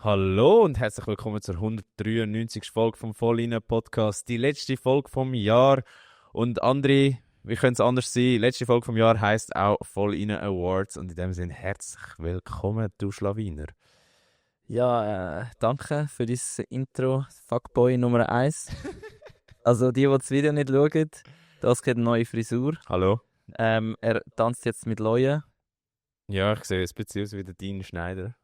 Hallo und herzlich willkommen zur 193. Folge vom Voll Podcast. Die letzte Folge vom Jahr. Und André, wie könnte es anders sein? Die letzte Folge vom Jahr heisst auch Voll Awards. Und in dem Sinne herzlich willkommen, du Schlawiner. Ja, danke für dein Intro, Fuckboy Nummer 1. Also die das Video nicht schauen, das geht eine neue Frisur. Hallo. Er tanzt jetzt mit Leuen. Ja, ich sehe ein bisschen aus wie der Dean Schneider.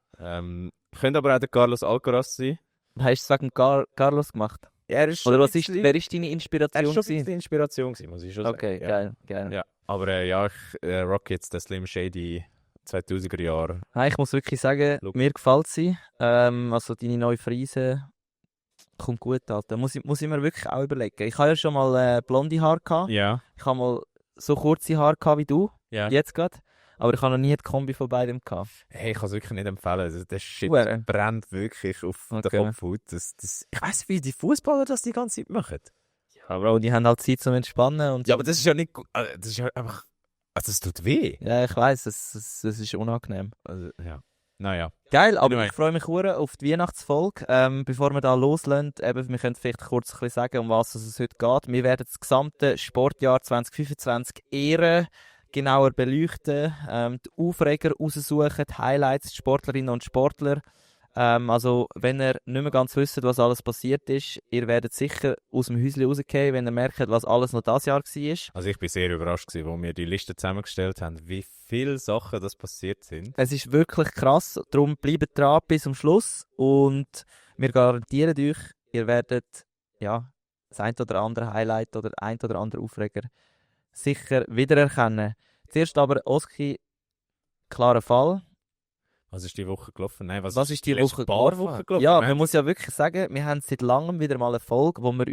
Könnte aber auch der Carlos Alcaraz sein. Hast du es wegen Carlos gemacht? Er ist Oder wer ist deine Er Inspiration? ist schon ein bisschen Inspiration gewesen, muss ich schon sagen. Okay, Ja. geil. Ja, aber ich rock jetzt den Slim Shady 2000er Jahre. Ich muss wirklich sagen, Look. mir gefällt sie. Also deine neue Frise kommt gut, Alter. Muss ich mir wirklich auch überlegen. Ich habe ja schon mal blonde Haare gehabt. Ja. Ich habe mal so kurze Haare gehabt wie du, Ja. jetzt gerade. Aber ich habe noch nie die Kombi von beidem gehabt. Hey, ich kann es wirklich nicht empfehlen. Also, der Shit Uere. brennt wirklich auf Okay. der Kopfhaut. Ich weiss nicht, wie die Fußballer das die ganze Zeit machen. Ja, Bro, die haben halt Zeit zum Entspannen. Und Ja, aber das ist ja nicht gut. Das ist ja einfach. Also, es tut weh. ja, ich weiss, es ist unangenehm. Also, ja. Naja. Geil, aber Anyway. ich freue mich sehr auf die Weihnachtsfolge. Bevor wir da loslösen, wir können vielleicht kurz ein bisschen sagen, um was es heute geht. Wir werden das gesamte Sportjahr 2025 ehren, genauer beleuchten, die Aufreger raussuchen, die Highlights, die Sportlerinnen und Sportler. Also, wenn ihr nicht mehr ganz wisst, was alles passiert ist, ihr werdet sicher aus dem Häuschen rausgehen, wenn ihr merkt, was alles noch dieses Jahr war. Also, ich bin sehr überrascht gewesen, wo wir die Liste zusammengestellt haben, wie viele Sachen das passiert sind. Es ist wirklich krass, darum bleibt dran bis zum Schluss und wir garantieren euch, ihr werdet das ein oder andere Highlight oder ein oder andere Aufreger sicher wiedererkennen. Zuerst aber Oski, klarer Fall. Was ist die Woche gelaufen? Nein, was ist die letzten Woche paar gelaufen? Wochen gelaufen? Ja, Wir man muss ja wirklich sagen, wir haben seit langem wieder mal eine Folge, wo wir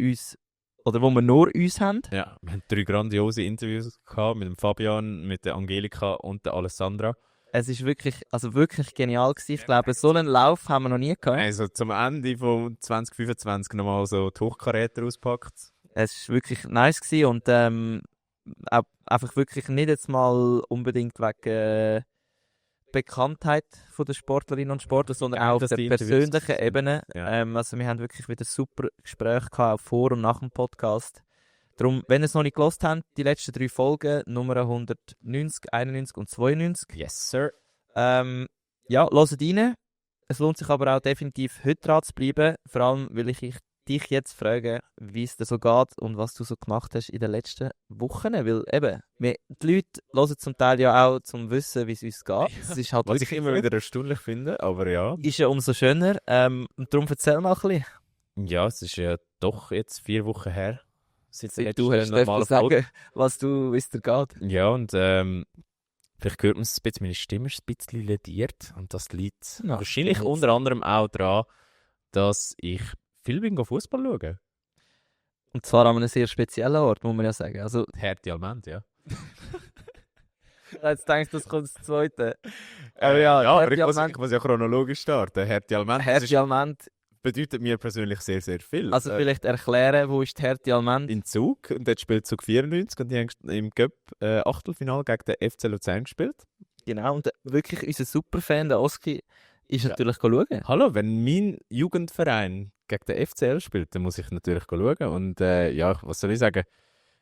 nur uns haben. Ja, wir haben 3 grandiose Interviews gehabt mit dem Fabian, mit der Angelika und der Alessandra. Es ist wirklich genial gewesen. Ich glaube, so einen Lauf haben wir noch nie gehabt. Also zum Ende von 2025 nochmal so die Hochkaräter auspackt. Es war wirklich nice gewesen und auch einfach wirklich nicht jetzt mal unbedingt wegen Bekanntheit von der Sportlerinnen und Sportler, sondern auch auf dass der die Interviews persönlichen sind. Ebene. Ja. Also wir haben wirklich wieder super Gespräche gehabt, auch vor und nach dem Podcast. Darum, wenn ihr es noch nicht gehört habt, die letzten 3 Folgen, Nummer 190, 91 und 92. Yes, sir. Ja, hört rein. Es lohnt sich aber auch definitiv heute dran zu bleiben, vor allem, weil ich dich jetzt frage, wie es dir so geht und was du so gemacht hast in den letzten Wochen. Weil eben, die Leute hören zum Teil ja auch zum Wissen, wie es uns geht. Es ist halt Was ich immer wieder erstaunlich finde, aber ja. ist ja umso schöner. Und darum erzähl mal ein bisschen. Ja, es ist ja doch jetzt 4 Wochen her. Seit der Du letzten hast normalen sagen, wie es dir geht. Ja, und vielleicht hört man es ein bisschen, meine Stimme ist ein bisschen lediert. Und das liegt Ja, wahrscheinlich jetzt. unter anderem auch daran, dass ich viel bin Fußball schauen. Und zwar an einem sehr speziellen Ort, muss man ja sagen. Also, Hertie Almend, ja. jetzt denkst du, das kommt das Zweite. Ja, aber Hertie ich Almend. muss ja chronologisch starten. Hertie Almend, das Hertie Almend. bedeutet mir persönlich sehr, sehr viel. Also vielleicht erklären, wo ist die Hertie Almend? In Zug, und dort spielt Zug 94 und die haben im Cup Achtelfinale gegen den FC Luzern gespielt. Genau, und wirklich unser Superfan, der Oski, ist natürlich schauen. Hallo, wenn mein Jugendverein gegen den FCL spielt, dann muss ich natürlich schauen. Und ja, was soll ich sagen?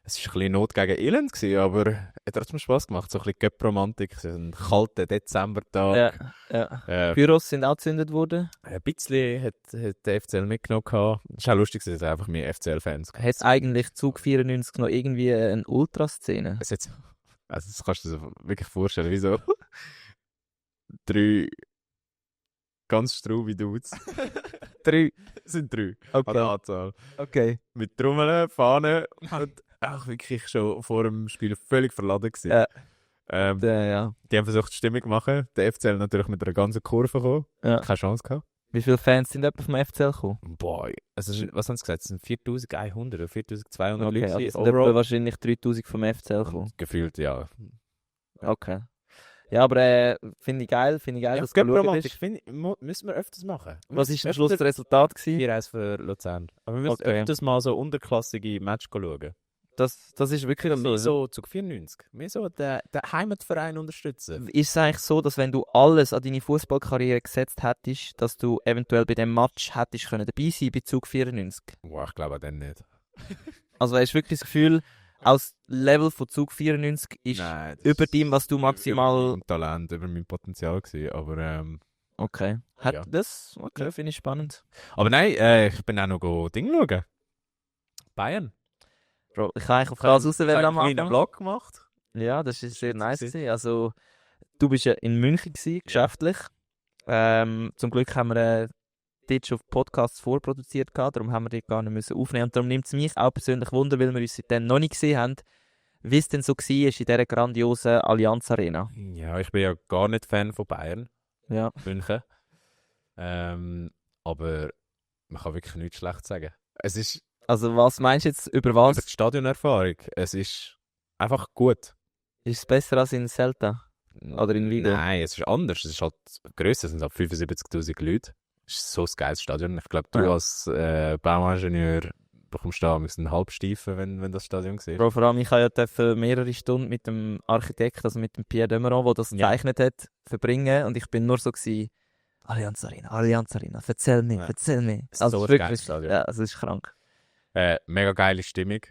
Es war ein bisschen Not gegen Elend gewesen, aber es hat trotzdem Spass gemacht. So ein bisschen Cup-Romantik, so ein kalter Dezembertag. Ja. Büros sind auch gezündet worden. Ein bisschen hat der FCL mitgenommen gehabt. Es war auch lustig, dass es einfach mehr FCL-Fans gab. Hat es eigentlich Zug 94 noch irgendwie eine Ultraszene? Also das kannst du dir so wirklich vorstellen, wie so 3 ganz straube Dudes. 3. Es sind 3 an der Okay. Anzahl. Okay. Mit Trommeln, Fahnen und auch wirklich schon vor dem Spiel völlig verladen gewesen. Ja. Die haben versucht, die Stimmung zu machen. Der FCL natürlich mit einer ganzen Kurve gekommen. Ja. Keine Chance gehabt. Wie viele Fans sind etwa vom FCL gekommen? Boah, also, was haben sie gesagt? Es sind 4100 oder 4200 Okay, Leute also gewesen sind etwa overall. wahrscheinlich 3000 vom FCL gekommen. Gefühlt, ja. Okay. Ja, aber finde ich geil, Ja, dass du schauen Cup-Romantik bist. müssen wir öfters machen. Was ist am Schluss das Resultat gewesen? 4-1 für Luzern. Aber wir müssen Okay. öfters mal so unterklassige Matches schauen. Das ist wirklich so. Mehr so Zug 94. Mehr so den Heimatverein unterstützen. Ist es eigentlich so, dass wenn du alles an deine Fußballkarriere gesetzt hättest, dass du eventuell bei dem Match hättest können dabei sein bei Zug 94? Wow, ich glaube auch dann nicht. Also hast du wirklich das Gefühl, aus Level von Zug 94 ist Nein, das über ist dem, was du über maximal... mein Talent, über mein Potenzial gewesen, aber Okay. Ja. Das? Okay, finde ich spannend. aber nein, ich bin auch noch Ding schauen. Bayern. Bro, ich kann eigentlich auf das raus, wenn wir am einen kleinen Anfang... Vlog gemacht. Ja, das ist sehr nice gewesen. gewesen. Also, du bist ja in München gewesen, geschäftlich. Zum Glück haben wir dort schon Podcasts vorproduziert gehabt, darum haben wir die gar nicht müssen aufnehmen. Und darum nimmt es mich auch persönlich Wunder, weil wir uns seitdem noch nicht gesehen haben, wie es denn so war in dieser grandiosen Allianz Arena. Ja, ich bin ja gar nicht Fan von Bayern, Ja. München. Aber man kann wirklich nichts schlecht sagen. Es ist Also, was meinst du jetzt über über was? die Stadionerfahrung. Es ist einfach gut. Ist es besser als in Celta? Oder in Vigo? Nein, es ist anders. Es ist halt grösser. Es sind halt 75'000 Leute. Es ist so ein geiles Stadion. Ich glaube, du Ja. als Bauingenieur bekommst da einen Halbsteifen, wenn das Stadion siehst. Bro, vor allem, ich durfte mehrere Stunden mit dem Architekt, also mit dem Pierre Demeron, der das Ja. gezeichnet hat, verbringen. Und ich bin nur so gewesen, Allianz Arena, erzähl mir, Ja. erzähl mir. Es ist Also, so es ein ist geiles wirklich, Stadion. ja, also es ist krank. Mega geile Stimmung.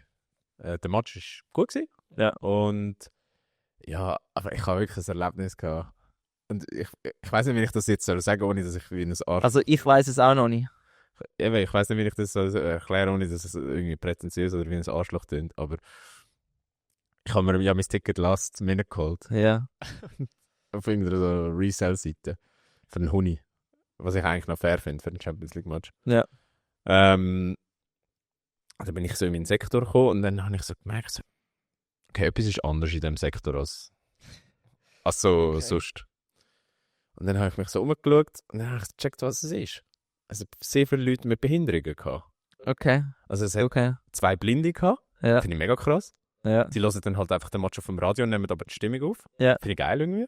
Der Match war gut gewesen. Ja. Und ja, aber ich habe wirklich ein Erlebnis gehabt. Und ich weiß nicht, wie ich das jetzt soll sagen, ohne dass ich wie ein Arsch... Also, ich weiß es auch noch nicht. Eben, ich weiß nicht, wie ich das soll erklären, ohne dass es irgendwie prätentiös oder wie ein Arschloch klingt. Aber ich habe mir ja mein Ticket last minute geholt. Ja. Auf irgendeiner so Resell-Seite. Für einen Huni. Was ich eigentlich noch fair finde für einen Champions League Match. Ja. Dann bin ich so in meinen Sektor gekommen und dann habe ich so gemerkt, so, okay, etwas ist anders in diesem Sektor als so Okay. sonst. Und dann habe ich mich so umgeschaut und dann habe ich gecheckt, was es ist. Es hat sehr viele Leute mit Behinderungen gehabt. Okay. Also es hat Okay. 2 Blinde gehabt. Ja. Finde ich mega krass. Ja. Die hören dann halt einfach den Match auf dem Radio und nehmen aber die Stimmung auf. Ja. Finde ich geil irgendwie.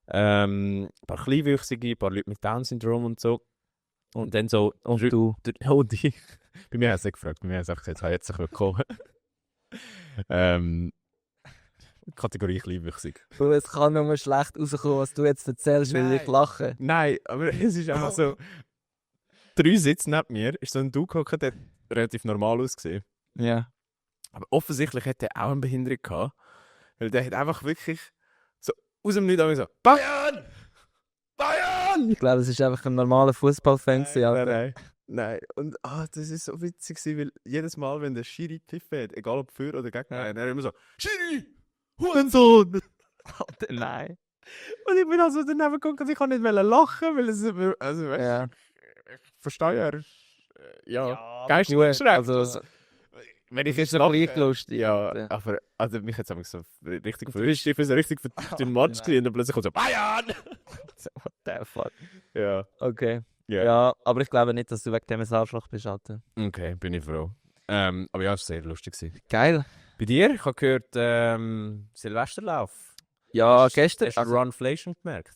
Ein paar Kleinwüchsige, ein paar Leute mit Down-Syndrom und so. Und dann so... Und du? Und ich. Bei mir hat es nicht gefragt. Bei mir hat es einfach gesagt, herzlich willkommen. Kategorie Kleinwüchsig. Bro, es kann nur schlecht rauskommen, was du jetzt erzählst, weil Nein. ich lache. Nein, aber es ist einfach so... 3 Sitze neben mir ist so ein Dude gehockt, der hat relativ normal ausgesehen. Ja. Aber offensichtlich hat er auch eine Behinderung gehabt. Weil der hat einfach wirklich so aus dem Nichts so Bayern! Bayern! Ich glaube, es ist einfach ein normaler Fußballfan. Nein. Und das ist so witzig gewesen, weil jedes Mal, wenn der Schiri pfiffen hat, egal ob für oder gegen Bayern, er immer so Schiri! Hurensohn! Nein. Und ich bin also daneben geguckt und ich kann nicht lachen, weil es... Also, weißt, Ja. ich verstehe ja, er ist, Ja, geistig gut, beschränkt. also, wenn ich ist jetzt doch lache, gleich lustig. ja, aber also mich hat es so richtig verwischt, ich bin so richtig vertieft in den Match Nein. gewesen und dann plötzlich kommt so Bayern! What the fuck? Ja. Okay. Ja. Ja, aber ich glaube nicht, dass du wegen dem ein Arschloch bist, Alter. Okay, bin ich froh. Aber ja, es war sehr lustig gewesen. Geil. Bei dir? Ich habe gehört, Silvesterlauf. Ja, Hast du gestern Runflation gemerkt?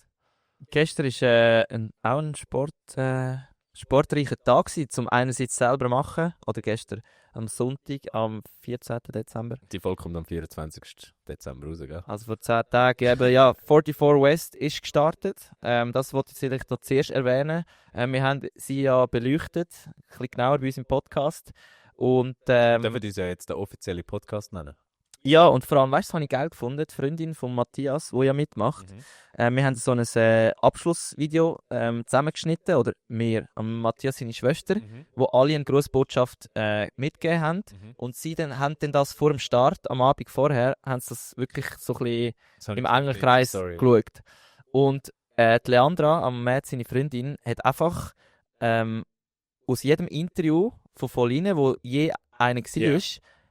war auch ein sportreicher Tag gewesen, zum einerseits selber machen, oder gestern am Sonntag, am 14. Dezember. Die Folge kommt am 24. Dezember raus, gell? Also vor 10 Tagen eben, ja, 44 West ist gestartet. Das wollte ich vielleicht noch zuerst erwähnen. Wir haben sie ja beleuchtet, ein bisschen genauer bei uns im Podcast. Und, Dürfen wir uns ja jetzt den offiziellen Podcast nennen? ja, und vor allem, weißt du, das habe ich geil gefunden, die Freundin von Matthias, die ja mitmacht. Wir haben so ein Abschlussvideo zusammengeschnitten, oder wir, Matthias seine Schwester, wo alle eine grosse Botschaft mitgegeben haben. Und sie haben dann das vor dem Start, am Abend vorher, haben sie das wirklich so ein bisschen im engen Kreis geschaut. Und die Leandra, am März seine Freundin, hat einfach aus jedem Interview von Pauline, wo je einer war,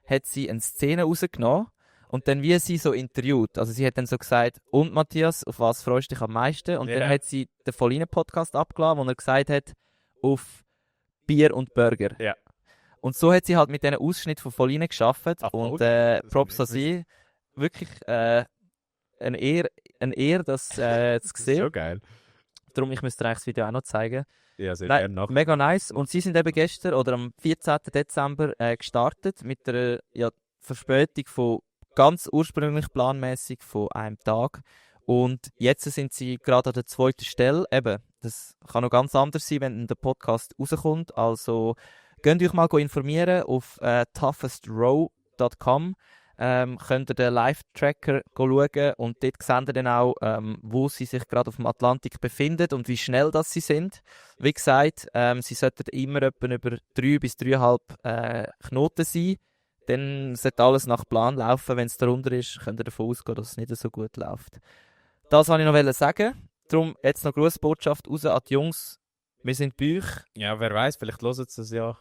hat sie eine Szene rausgenommen und dann wie sie so interviewt. Also sie hat dann so gesagt, und Matthias, auf was freust du dich am meisten? Und dann hat sie den Pauline-Podcast abgeladen, wo er gesagt hat, auf Bier und Burger. Ja. Und so hat sie halt mit diesen Ausschnitt von Pauline gearbeitet. Und Props an sie. Wirklich eine Ehre, das zu sehen. So geil. Darum, ich müsste euch das Video auch noch zeigen. Ja, sehr Nein, gerne nach. mega nice. Und sie sind eben gestern oder am 14. Dezember gestartet mit einer Verspätung von ganz ursprünglich planmäßig von einem Tag. Und jetzt sind sie gerade an der zweiten Stelle. Eben, das kann noch ganz anders sein, wenn der Podcast rauskommt. Also könnt ihr euch mal informieren auf toughestrow.com. Könnt ihr den Live-Tracker schauen und dort seht ihr dann auch, wo sie sich gerade auf dem Atlantik befinden und wie schnell das sie sind. Wie gesagt, sie sollten immer etwa über 3 bis 3,5 Knoten sein. Dann sollte alles nach Plan laufen. Wenn es darunter ist, könnt ihr davon ausgehen, dass es nicht so gut läuft. Das wollte ich noch sagen. Darum jetzt noch Grußbotschaft raus an die Jungs. Wir sind bei euch. Ja, wer weiß, vielleicht hören sie es ja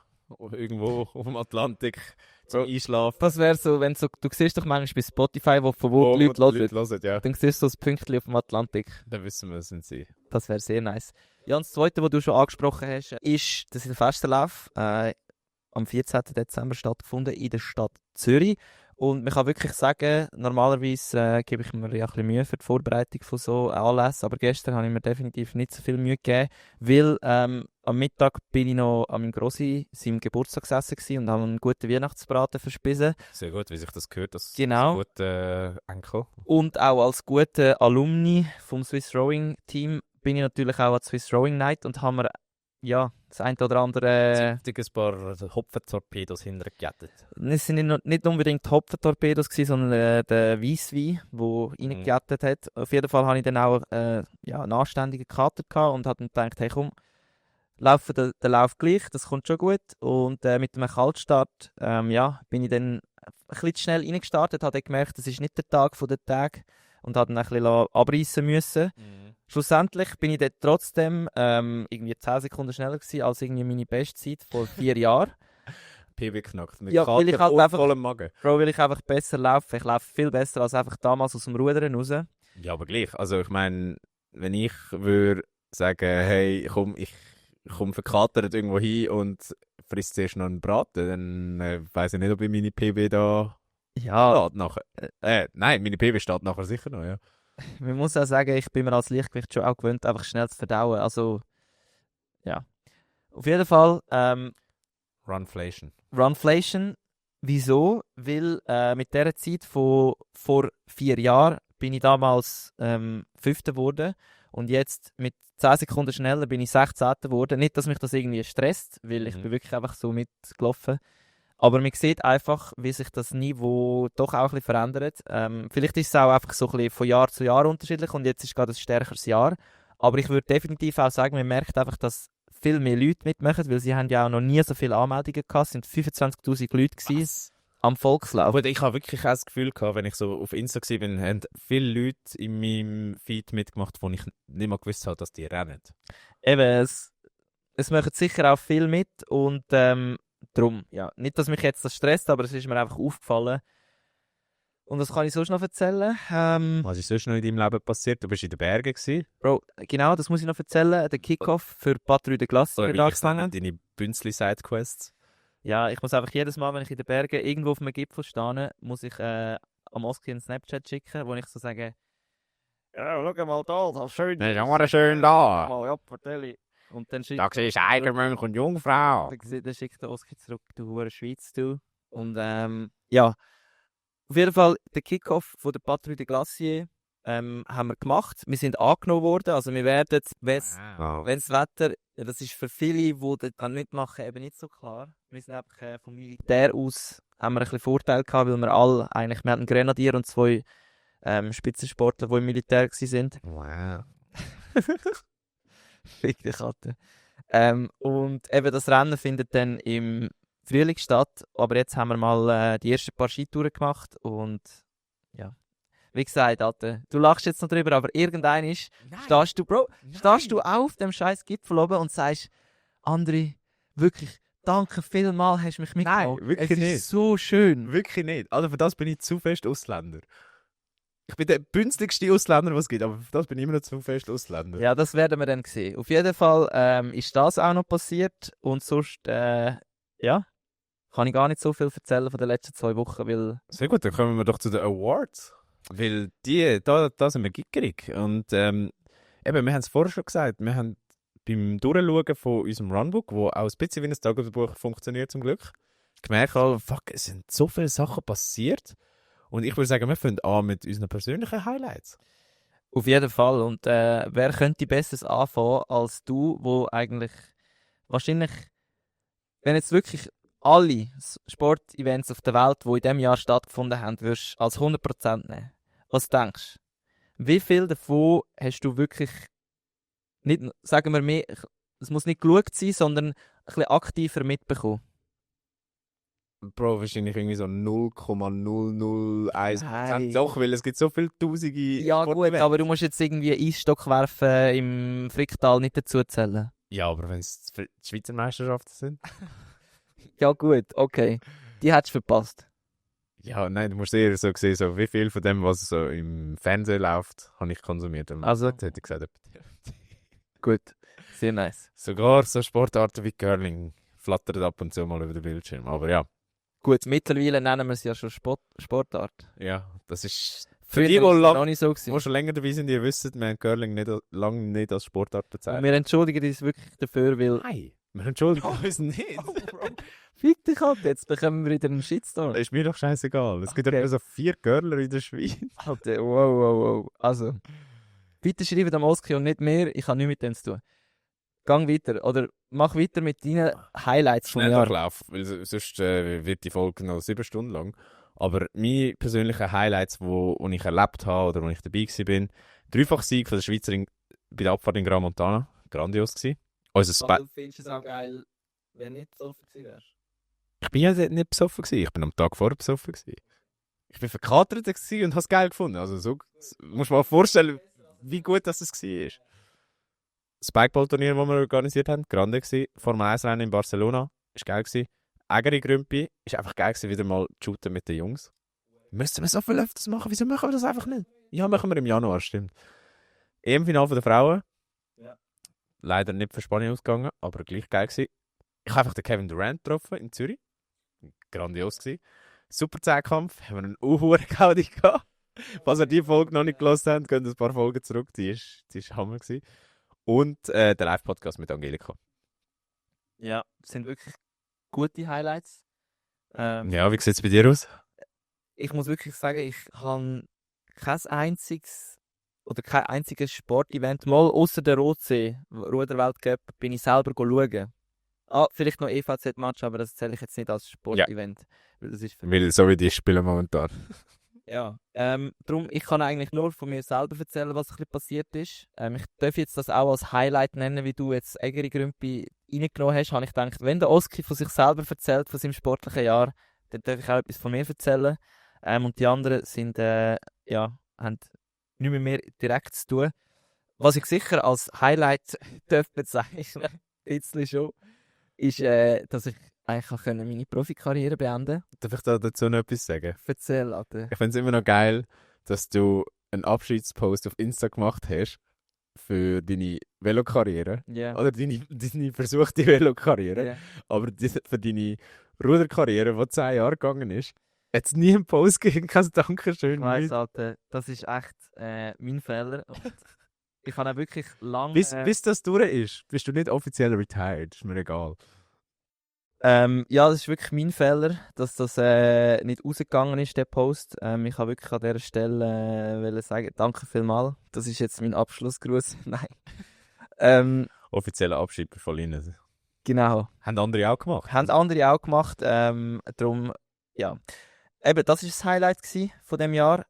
irgendwo auf dem Atlantik zum Einschlafen. Das wäre so, wenn so, du siehst doch manchmal bei Spotify, von wo die Leute hören. Ja. Dann siehst du so ein Pünktchen auf dem Atlantik. Dann wissen wir, es sind sie. Das wäre sehr nice. Ja, und das Zweite, was du schon angesprochen hast, ist der Silvesterlauf. Am 14. Dezember stattgefunden in der Stadt Zürich. Und man kann wirklich sagen, normalerweise gebe ich mir ja ein bisschen Mühe für die Vorbereitung von so Anlässen, aber gestern habe ich mir definitiv nicht so viel Mühe gegeben, weil am Mittag bin ich noch an meinem Grossi seinem Geburtstag gesessen und habe einen guten Weihnachtsbraten verspissen. Sehr gut, wie sich das gehört, das Genau. gute Enkel. Und auch als guter Alumni vom Swiss Rowing Team bin ich natürlich auch an die Swiss Rowing Night und habe mir ja, das eine oder andere... ein paar Hopfentorpedos hintergejettet. Es waren nicht unbedingt Hopfentorpedos, sondern der Weisswein, der reingejettet hat. Auf jeden Fall hatte ich dann auch einen anständigen Kater gehabt und habe dann gedacht, hey komm, laufen den Lauf gleich, das kommt schon gut. Und mit einem Kaltstart bin ich dann ein bisschen zu schnell reingestartet, habe dann gemerkt, das ist nicht der Tag von den Tagen und habe dann ein bisschen abreißen müssen. Schlussendlich bin ich dort trotzdem irgendwie 10 Sekunden schneller gewesen als irgendwie meine Bestzeit vor 4 Jahren. PB knackt mit Ja, weil ich halt einfach, vollem Magen. Bro, will ich einfach besser laufen. Ich laufe viel besser als einfach damals aus dem Rudern raus. Ja, aber gleich. Also ich meine, wenn ich würde sagen, hey, komm, ich komme verkatert irgendwo hin und frisst zuerst noch einen Braten, dann weiss ich nicht, ob ich meine PB da steht nachher. Nein, meine PB steht nachher sicher noch, ja. Man muss auch sagen, ich bin mir als Leichtgewicht schon auch gewöhnt, einfach schnell zu verdauen. Also, ja. Auf jeden Fall, Runflation. Wieso? Weil mit dieser Zeit von vor 4 Jahren bin ich damals 5. geworden und jetzt mit 10 Sekunden schneller bin ich 16. geworden. Nicht, dass mich das irgendwie stresst, weil ich bin wirklich einfach so mitgelaufen. Aber man sieht einfach, wie sich das Niveau doch auch ein bisschen verändert. Vielleicht ist es auch einfach so ein bisschen von Jahr zu Jahr unterschiedlich und jetzt ist gerade ein stärkeres Jahr. Aber ich würde definitiv auch sagen, man merkt einfach, dass viel mehr Leute mitmachen, weil sie haben ja auch noch nie so viele Anmeldungen gehabt. Es sind 25'000 Leute gewesen am Volkslauf. Gut, ich habe wirklich auch das Gefühl gehabt, wenn ich so auf Insta war, haben viele Leute in meinem Feed mitgemacht, wo ich nicht mal gewusst habe, dass die rennen. Eben, es machen sicher auch viel mit und darum, ja, nicht, dass mich jetzt das stresst, aber es ist mir einfach aufgefallen. Und was kann ich sonst noch erzählen? Was ist sonst noch in deinem Leben passiert? Du bist in den Bergen gewesen. Bro, genau, das muss ich noch erzählen. Der Kickoff für Patrouille de Glace wird angefangen. Deine Bünzli-Sidequests. Ja, ich muss einfach jedes Mal, wenn ich in den Bergen irgendwo auf einem Gipfel stehe, muss ich am Oski einen Snapchat schicken, wo ich so sage, ja, schau mal da, das ist schön. Das ist immer schön da. Mal, ja, erzähle. Und dann schickt Da siehst du Eigermönch und Jungfrau. dann schickt der Oski zurück, du hure Schweiz, du. Und ja, auf jeden Fall, den Kickoff von der Patrouille de Glacier haben wir gemacht. Wir sind angenommen worden, also wir werden, wenn das Wetter, ja, das ist für viele, die das dann mitmachen, eben nicht so klar. Wir sind einfach vom Militär aus, haben wir ein bisschen Vorteil gehabt, weil wir alle eigentlich, wir hatten einen Grenadier und 2 Spitzensportler, die im Militär waren. Wow. Fick die Karte. Und eben das Rennen findet dann im Frühling statt, aber jetzt haben wir mal die ersten paar Skitouren gemacht und ja, wie gesagt, Alter, du lachst jetzt noch drüber, aber irgendein ist, stehst du auf dem scheiß Gipfel oben und sagst, André, wirklich, danke vielmals, hast du mich mitgenommen. Nein, wirklich es nicht. ist so schön. Wirklich nicht. Also für das bin ich zu fest Ausländer. Ich bin der bünzligste Ausländer, was es gibt, aber für das bin ich immer noch zu fest Ausländer. Ja, das werden wir dann sehen. Auf jeden Fall ist das auch noch passiert und sonst, ja, kann ich gar nicht so viel erzählen von den letzten 2 Wochen, weil... Sehr gut, dann kommen wir doch zu den Awards. Weil da sind wir gickerig. Und eben, wir haben es vorher schon gesagt, wir haben beim Durchschauen von unserem Runbook, wo auch ein bisschen wie ein Tagebuch funktioniert zum Glück, gemerkt habe, fuck, es sind so viele Sachen passiert. Und ich würde sagen, wir fangen an mit unseren persönlichen Highlights. Auf jeden Fall. Und wer könnte Besseres anfangen als du, wo eigentlich wahrscheinlich, wenn jetzt wirklich alle Sportevents auf der Welt, die in diesem Jahr stattgefunden haben, würdest als 100% nehmen. Was denkst du? Wie viel davon hast du wirklich, nicht, sagen wir mehr, es muss nicht geschaut sein, sondern ein bisschen aktiver mitbekommen? Bro, wahrscheinlich irgendwie so 0,001%. Nein. Doch, weil es gibt so viele tausende Ja gut, Sportevents. aber du musst jetzt irgendwie Eisstock werfen im Fricktal nicht dazu zählen. Ja, aber wenn es die Schweizer Meisterschaften sind? Ja gut, okay. Die hättest du verpasst. Ja, nein, du musst eher so sehen, so wie viel von dem, was so im Fernsehen läuft, habe ich konsumiert. Also- Jetzt hätte ich gesagt, Gut, sehr nice. sogar so Sportarten wie Curling flattern ab und zu mal über den Bildschirm. Aber ja, Gut, mittlerweile nennen wir es ja schon Sportart. ja, das ist... Für Früher die, die war es lang, noch nicht so gewesen. die schon länger dabei sind, ihr wisst, wir haben Curling lange nicht als Sportart Und bezeichnet. wir entschuldigen uns wirklich dafür, weil... Nein, wir entschuldigen uns nicht. Fick dich halt, jetzt bekommen wir wieder einen Shitstorm. Das ist mir doch scheißegal. Es gibt Okay. ja so 4 Girler in der Schweiz. Alter, wow. Also, bitte schreibt am Oski und nicht mehr, ich habe nichts mit dem zu tun. Gang weiter, oder mach weiter mit deinen Highlights vom Schnell Jahr. Durchlauf, weil sonst wird die Folge noch 7 Stunden lang. Aber meine persönlichen Highlights, wo ich erlebt habe oder wo ich dabei war, Dreifach-Sieg von der Schweizerin bei der Abfahrt in Gran Montana. Grandios gewesen. Du findest es auch geil, wenn nicht so viel wärst. Ich bin ja nicht besoffen gewesen. Ich bin am Tag vorher besoffen gewesen. Ich bin verkatert gewesen und habe es geil gefunden. Also so musst du mal vorstellen, wie gut das war. Das Spikeball-Turnier, das wir organisiert haben, grande gewesen. Formel 1-Rennen in Barcelona, ist geil gewesen. Ägeri-Grümpi, ist einfach geil gewesen, wieder mal zu shooten mit den Jungs. Müssten wir so viel öfters machen? Wieso machen wir das einfach nicht? Ja, machen wir im Januar, stimmt. EM-Final der Frauen. Ja. Leider nicht für Spanien ausgegangen, aber gleich geil gewesen. Ich habe einfach den Kevin Durant getroffen in Zürich. Grandios gewesen. Super Zehnkampf, haben wir einen Gaudi gehabt. Falls ihr die Folge noch nicht gelesen habt, könnt ihr ein paar Folgen zurück. Die ist Hammer gewesen. Und der Live-Podcast mit Angelika. Ja, das sind wirklich gute Highlights. Ja, wie sieht es bei dir aus? Ich muss wirklich sagen, ich habe kein einziges Sportevent, mal außer der Rotsee, Ruderweltcup, bin ich selber schauen. Vielleicht noch EVZ-Match, aber das zähle ich jetzt nicht als Sportevent. Weil das ist Weil so wie die spielen momentan. Ja, darum, ich kann eigentlich nur von mir selber erzählen, was ein bisschen passiert ist. Ich darf jetzt das auch als Highlight nennen, wie du jetzt Ägeri Grümpi reingenommen hast. Habe ich gedacht, wenn der Oski von sich selber erzählt, von seinem sportlichen Jahr, dann darf ich auch etwas von mir erzählen. Und die anderen sind, haben nicht mehr direkt zu tun. Was ich sicher als Highlight darf bezeichnen, jetzt schon, ist, dass ich eigentlich meine Profikarriere beenden konnte. Darf ich da dazu noch etwas sagen? Erzähl, Alter. Ich finde es immer noch geil, dass du einen Abschiedspost auf Insta gemacht hast für deine Velokarriere. Ja. Oder deine versuchte Velokarriere. Ja. Aber für deine Ruderkarriere, die 10 Jahre gegangen ist, hat es nie einen Post gegeben, kein Dankeschön. Ich weiss, Alter, das ist echt mein Fehler. Und ich habe auch wirklich lange... Bis das durch ist, bist du nicht offiziell retired. Ist mir egal. ja, das ist wirklich mein Fehler, dass das nicht rausgegangen ist, der Post. Ich habe wirklich an dieser Stelle wollen sagen, danke vielmals. Das ist jetzt mein Abschlussgruß. Nein. Offizieller Abschied von Ihnen. Genau. Haben andere auch gemacht? Haben andere auch gemacht. Darum, ja. Eben, das war das Highlight von diesem Jahr.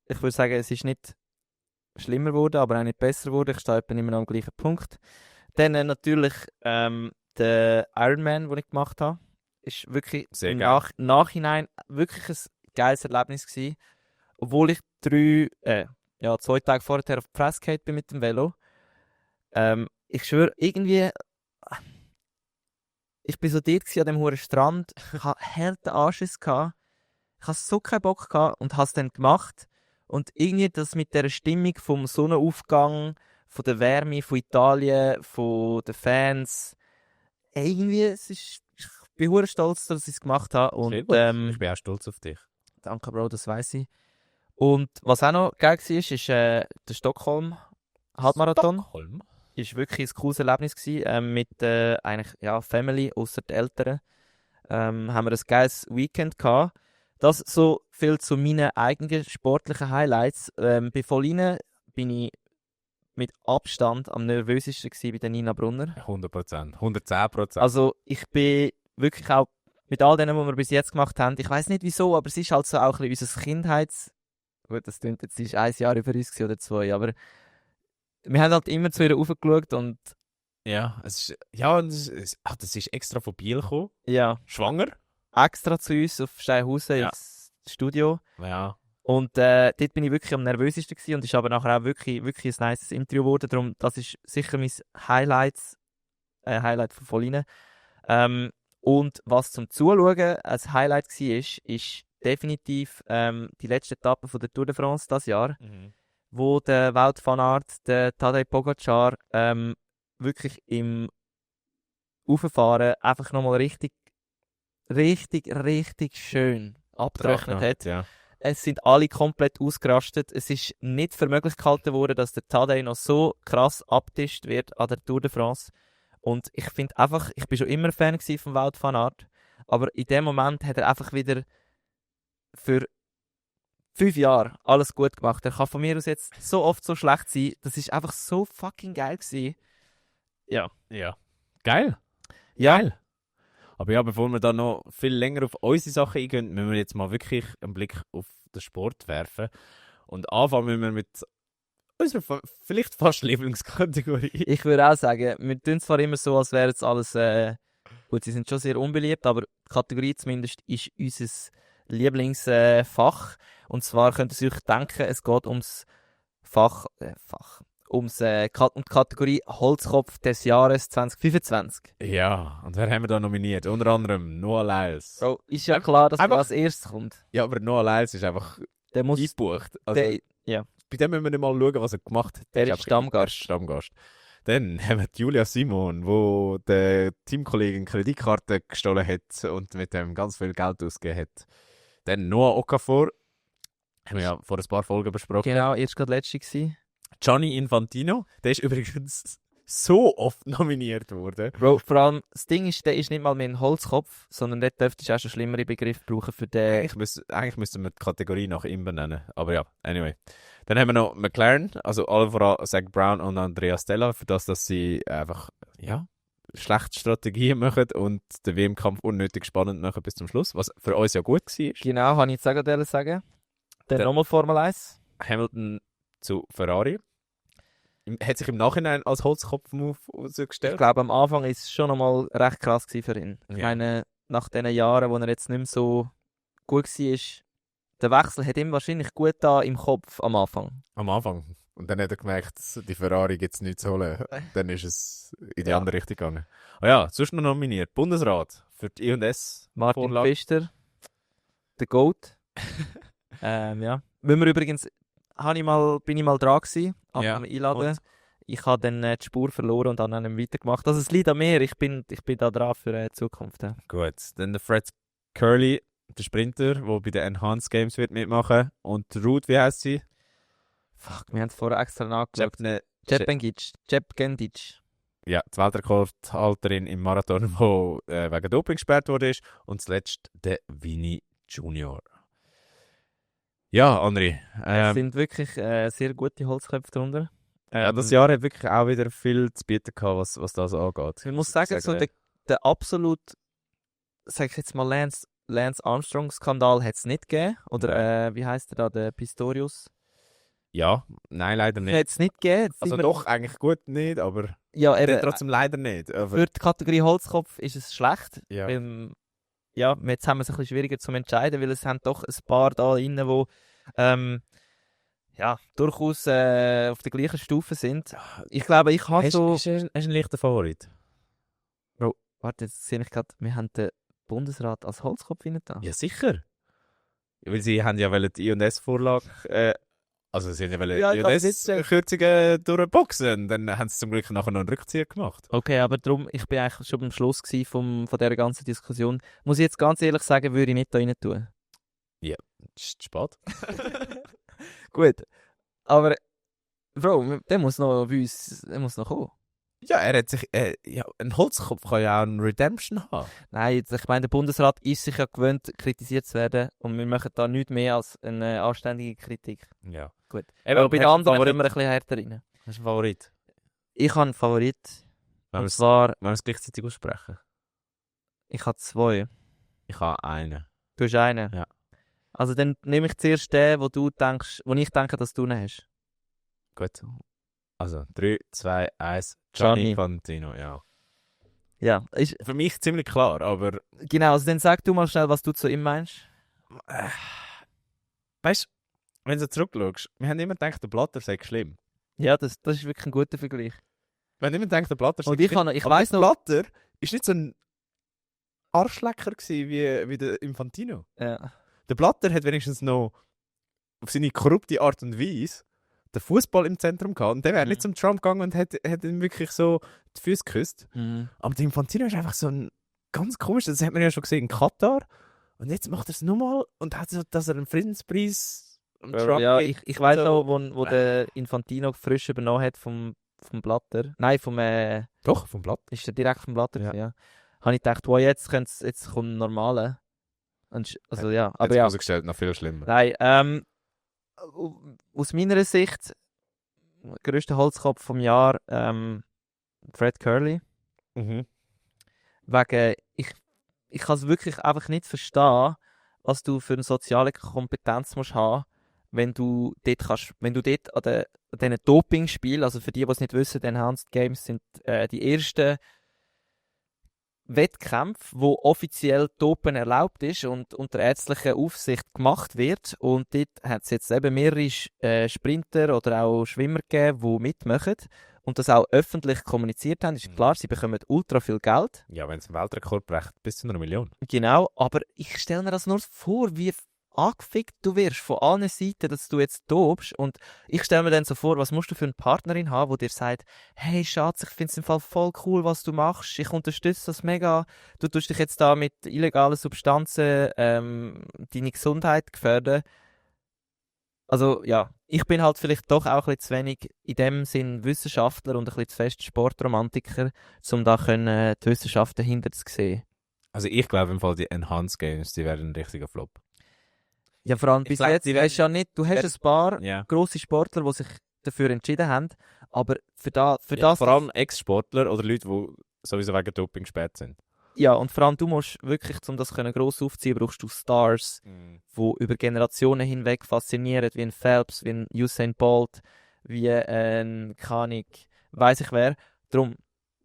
Ich würde sagen, es ist nicht schlimmer geworden, aber auch nicht besser geworden. Ich stehe etwa immer noch am gleichen Punkt. Dann natürlich der Ironman, den ich gemacht habe, ist wirklich Sehr im geil. Nachhinein wirklich ein geiles Erlebnis gewesen. Obwohl ich 2 Tage vorher auf die Fresse gefallen bin mit dem Velo. Ich schwöre, irgendwie... Ich bin so dort an dem hohen Strand, ich hatte harten Anschiss gehabt. Ich hatte so keinen Bock gehabt und habe es dann gemacht. Und irgendwie das mit der Stimmung vom Sonnenaufgang, von der Wärme, von Italien, von den Fans. Irgendwie, ich bin hure stolz, dass ich es gemacht habe. Und, Ich bin auch stolz auf dich. danke, Bro, das weiss ich. Und was auch noch geil war, ist der Stockholm-Halbmarathon. Stockholm? Ist wirklich ein cooles Erlebnis gewesen, mit eigentlich, ja, Family, ausser den Eltern. haben wir ein geiles Weekend gehabt. Das so viel zu meinen eigenen sportlichen Highlights. Bei Volline bin ich mit Abstand am nervösesten gewesen bei der Nina Brunner. 100%, 110%. Also ich bin wirklich auch mit all denen, die wir bis jetzt gemacht haben, ich weiß nicht wieso, aber es ist halt so auch ein bisschen unser Kindheits... Gut, das klingt jetzt, sie ist 1 Jahr über uns gewesen, oder 2, aber wir haben halt immer zu ihr raufgeschaut und ja, das ist extra von Biel gekommen. ja, Schwanger? extra zu uns auf Steinhausen Ja. ins Studio. Ja. Und dort bin ich wirklich am nervösesten gewesen und ist aber nachher auch wirklich, wirklich ein nices Interview geworden. Darum, das ist sicher mein Highlight von Volline. Und was zum Zuschauen ein Highlight war, ist definitiv die letzte Etappe von der Tour de France dieses Jahr, wo der Wout van Aert, der Tadej Pogacar wirklich im Auffahren einfach nochmal richtig schön abgerechnet hat. Ja. Es sind alle komplett ausgerastet. Es ist nicht für möglich gehalten worden, dass der Tadej noch so krass abtischt wird an der Tour de France. Und ich finde einfach, ich bin schon immer Fan von Wout van Aert, aber in dem Moment hat er einfach wieder für 5 Jahre alles gut gemacht. Er kann von mir aus jetzt so oft so schlecht sein. Das ist einfach so fucking geil gewesen. Ja. Geil. Ja. Geil. Aber ja, bevor wir dann noch viel länger auf unsere Sachen eingehen, müssen wir jetzt mal wirklich einen Blick auf den Sport werfen. Und anfangen müssen wir mit unserer vielleicht fast Lieblingskategorie. Ich würde auch sagen, wir tun zwar immer so, als wäre jetzt alles... gut, sie sind schon sehr unbeliebt, aber die Kategorie zumindest ist unser Lieblingsfach. Und zwar könnt ihr euch denken, es geht ums um die Kategorie Holzkopf des Jahres 2025. Ja, und wer haben wir da nominiert? Unter anderem Noah Lyles. Bro, ist ja klar, dass er einfach- als erstes kommt. Ja, aber Noah Lyles ist einfach Der muss... eingebucht. Also, ja. bei dem müssen wir nicht mal schauen, was er gemacht hat. Er ist einfach Stammgast. Stammgast. Dann haben wir Julia Simon, wo der Teamkollegin Kreditkarte gestohlen hat und mit dem ganz viel Geld ausgegeben hat. Dann Noah Okafor, haben wir ja vor ein paar Folgen besprochen. Genau, erst gerade letzte gewesen. Gianni Infantino, der ist übrigens so oft nominiert worden. Bro, vor allem, das Ding ist, der ist nicht mal mehr ein Holzkopf, sondern dort dürftest du auch schon schlimmere Begriffe brauchen für den... Eigentlich müssten wir die Kategorie nach ihm benennen. Aber ja, anyway. Dann haben wir noch McLaren, also allen voran Zach Brown und Andrea Stella, für das, dass sie einfach, ja, schlechte Strategien machen und den WM-Kampf unnötig spannend machen bis zum Schluss, was für uns ja gut war. Genau, habe ich jetzt auch gerade sagen. Dann Der- nochmal Formel 1. Hamilton zu Ferrari. Hat sich im Nachhinein als Holzkopf-Move Ich ausgestellt. glaube, am Anfang war es schon nochmal recht krass gewesen für ihn. Ich Ja. meine, nach den Jahren, wo er jetzt nicht mehr so gut war, der Wechsel hat ihm wahrscheinlich gut da im Kopf am Anfang. Am Anfang. Und dann hat er gemerkt, die Ferrari gibt es nichts zu holen. Dann ist es in die Ja. andere Richtung gegangen. Oh ja, sonst noch nominiert. Bundesrat für die I&S. Martin Vorlage. Pfister, der Goat. Ja. Wenn wir übrigens, bin ich mal dran gewesen, Ja, am Einladen. und? Ich habe dann die Spur verloren und dann nicht weitergemacht. Also es liegt an mir, ich bin da dran für die Zukunft. Ja. Gut, dann der Fred Curly, der Sprinter, der bei den Enhanced Games wird mitmachen. Und Ruth, wie heißt sie? Fuck, wir haben es vorher extra nachgeschaut. Jepne- Jepgendic. Ja, die Weltrekordhalterin im Marathon, die wegen Doping gesperrt wurde. Und zuletzt der Vini Junior. Ja, André. Es sind wirklich sehr gute Holzköpfe drunter. Ja, das Jahr hat wirklich auch wieder viel zu bieten gehabt, was das angeht. Ich muss sagen, so der absolut, sag ich jetzt mal, Lance Armstrong-Skandal hat es nicht gegeben. Oder wie heißt der da, der Pistorius? Ja, nein, leider nicht. Hat es nicht gegeben. Jetzt Also sind wir- doch, eigentlich gut nicht, aber Ja, eben, trotzdem leider nicht. Aber, für die Kategorie Holzkopf ist es schlecht. ja. Weil, ja, jetzt haben wir es ein bisschen schwieriger zu entscheiden, weil es haben doch ein paar da drin, die ja, durchaus auf der gleichen Stufe sind. Ich glaube, ich habe so... Hast du einen leichten Favorit? Warte, jetzt sehe ich gerade, wir haben den Bundesrat als Holzkopf rein da. Ja, sicher. Weil sie haben ja die I&S-Vorlage, also sie haben ja Ja, ich hab's nicht I&S-Kürzungen durchboxen. Dann haben sie zum Glück nachher noch einen Rückzieher gemacht. Okay, aber darum, ich bin eigentlich schon beim Schluss von dieser ganzen Diskussion. Muss ich jetzt ganz ehrlich sagen, würde ich nicht da rein tun. Ist spät. Gut, aber Bro, der muss noch bei uns, der muss noch kommen. Ja, er hat sich... ja, ein Holzkopf kann ja auch eine Redemption haben. Nein, ich meine, der Bundesrat ist sich ja gewöhnt, kritisiert zu werden und wir machen da nichts mehr als eine anständige Kritik. Ja. Gut. Eben, Aber bei den hast du anderen einen können wir ein Favorit? bisschen härter rein. Hast du einen Favorit? Ich habe einen Favorit. Wenn wir Und es zwar, wenn wir es gleichzeitig aussprechen. ich habe 2. Ich habe einen. Du hast einen. Ja. Also dann nehme ich zuerst den, wo ich denke, dass du ihn hast. Gut. Also, 3, 2, 1. Gianni. Gianni Infantino, ja. Ja, ist, Für mich ziemlich klar, aber... genau, also dann sag du mal schnell, was du zu ihm meinst. Weißt du, wenn du zurückschaust, wir haben immer gedacht, der Blatter sei schlimm. Ja, das ist wirklich ein guter Vergleich. Wir haben immer gedacht, der Blatter sei Und ich, schlimm. ich Aber weiss der noch... Blatter ist nicht so ein Arschlecker gewesen wie der Infantino. Ja. Der Blatter hat wenigstens noch auf seine korrupte Art und Weise den Fußball im Zentrum gehabt. Und der wäre nicht zum Trump gegangen und hat ihm wirklich so die Füße geküsst. Mhm. Aber der Infantino ist einfach so ein ganz komisch. Das hat man ja schon gesehen in Katar. Und jetzt macht er es nochmal und hat so, dass er einen Friedenspreis am Trump Ja, gibt. ich weiss so. noch, wo der Infantino frisch übernommen hat vom Blatter. Nein, Doch, vom Blatt. ist er direkt vom Blatter, Ja. ja. Habe ich gedacht, wow, jetzt kommt ein normaler. Also ja, aber ja. Herausgestellt, noch viel schlimmer. Nein, aus meiner Sicht, grösster Holzkopf vom Jahr, Fred Curly. Mhm. Wegen, ich kann es wirklich einfach nicht verstehen, was du für eine soziale Kompetenz musst haben, wenn du dort an diesen Dopingspielen, also für die es nicht wissen, die Enhanced Games sind die ersten Wettkämpfe, wo offiziell Dopen erlaubt ist und unter ärztlicher Aufsicht gemacht wird. Und dort hat es jetzt eben mehrere Sprinter oder auch Schwimmer gegeben, die mitmachen und das auch öffentlich kommuniziert haben. Ist klar, sie bekommen ultra viel Geld. Ja, wenn es einen Weltrekord bricht, bis zu 1 Million. Genau, aber ich stelle mir das nur vor, wie angefickt du wirst von allen Seiten, dass du jetzt tobst. Und ich stelle mir dann so vor, was musst du für eine Partnerin haben, die dir sagt, hey Schatz, ich finde es im Fall voll cool, was du machst, ich unterstütze das mega, du tust dich jetzt da mit illegalen Substanzen deine Gesundheit gefährden. Also ja, ich bin halt vielleicht doch auch ein bisschen zu wenig in dem Sinn Wissenschaftler und ein bisschen zu fest Sportromantiker, um da die Wissenschaft dahinter zu sehen. Also ich glaube im Fall, die Enhanced Games, die werden ein richtiger Flop. Ja, vor allem bis glaub, jetzt, die du hast ja nicht, du hast ein paar Ja. grosse Sportler, die sich dafür entschieden haben, aber für Ja, das... vor allem Ex-Sportler oder Leute, die sowieso wegen Doping spät sind. Ja, und vor allem du musst wirklich, um das gross aufziehen, brauchst du Stars, die über Generationen hinweg faszinieren, wie ein Phelps, wie ein Usain Bolt, wie ein Kanik, weiss ich wer. Darum,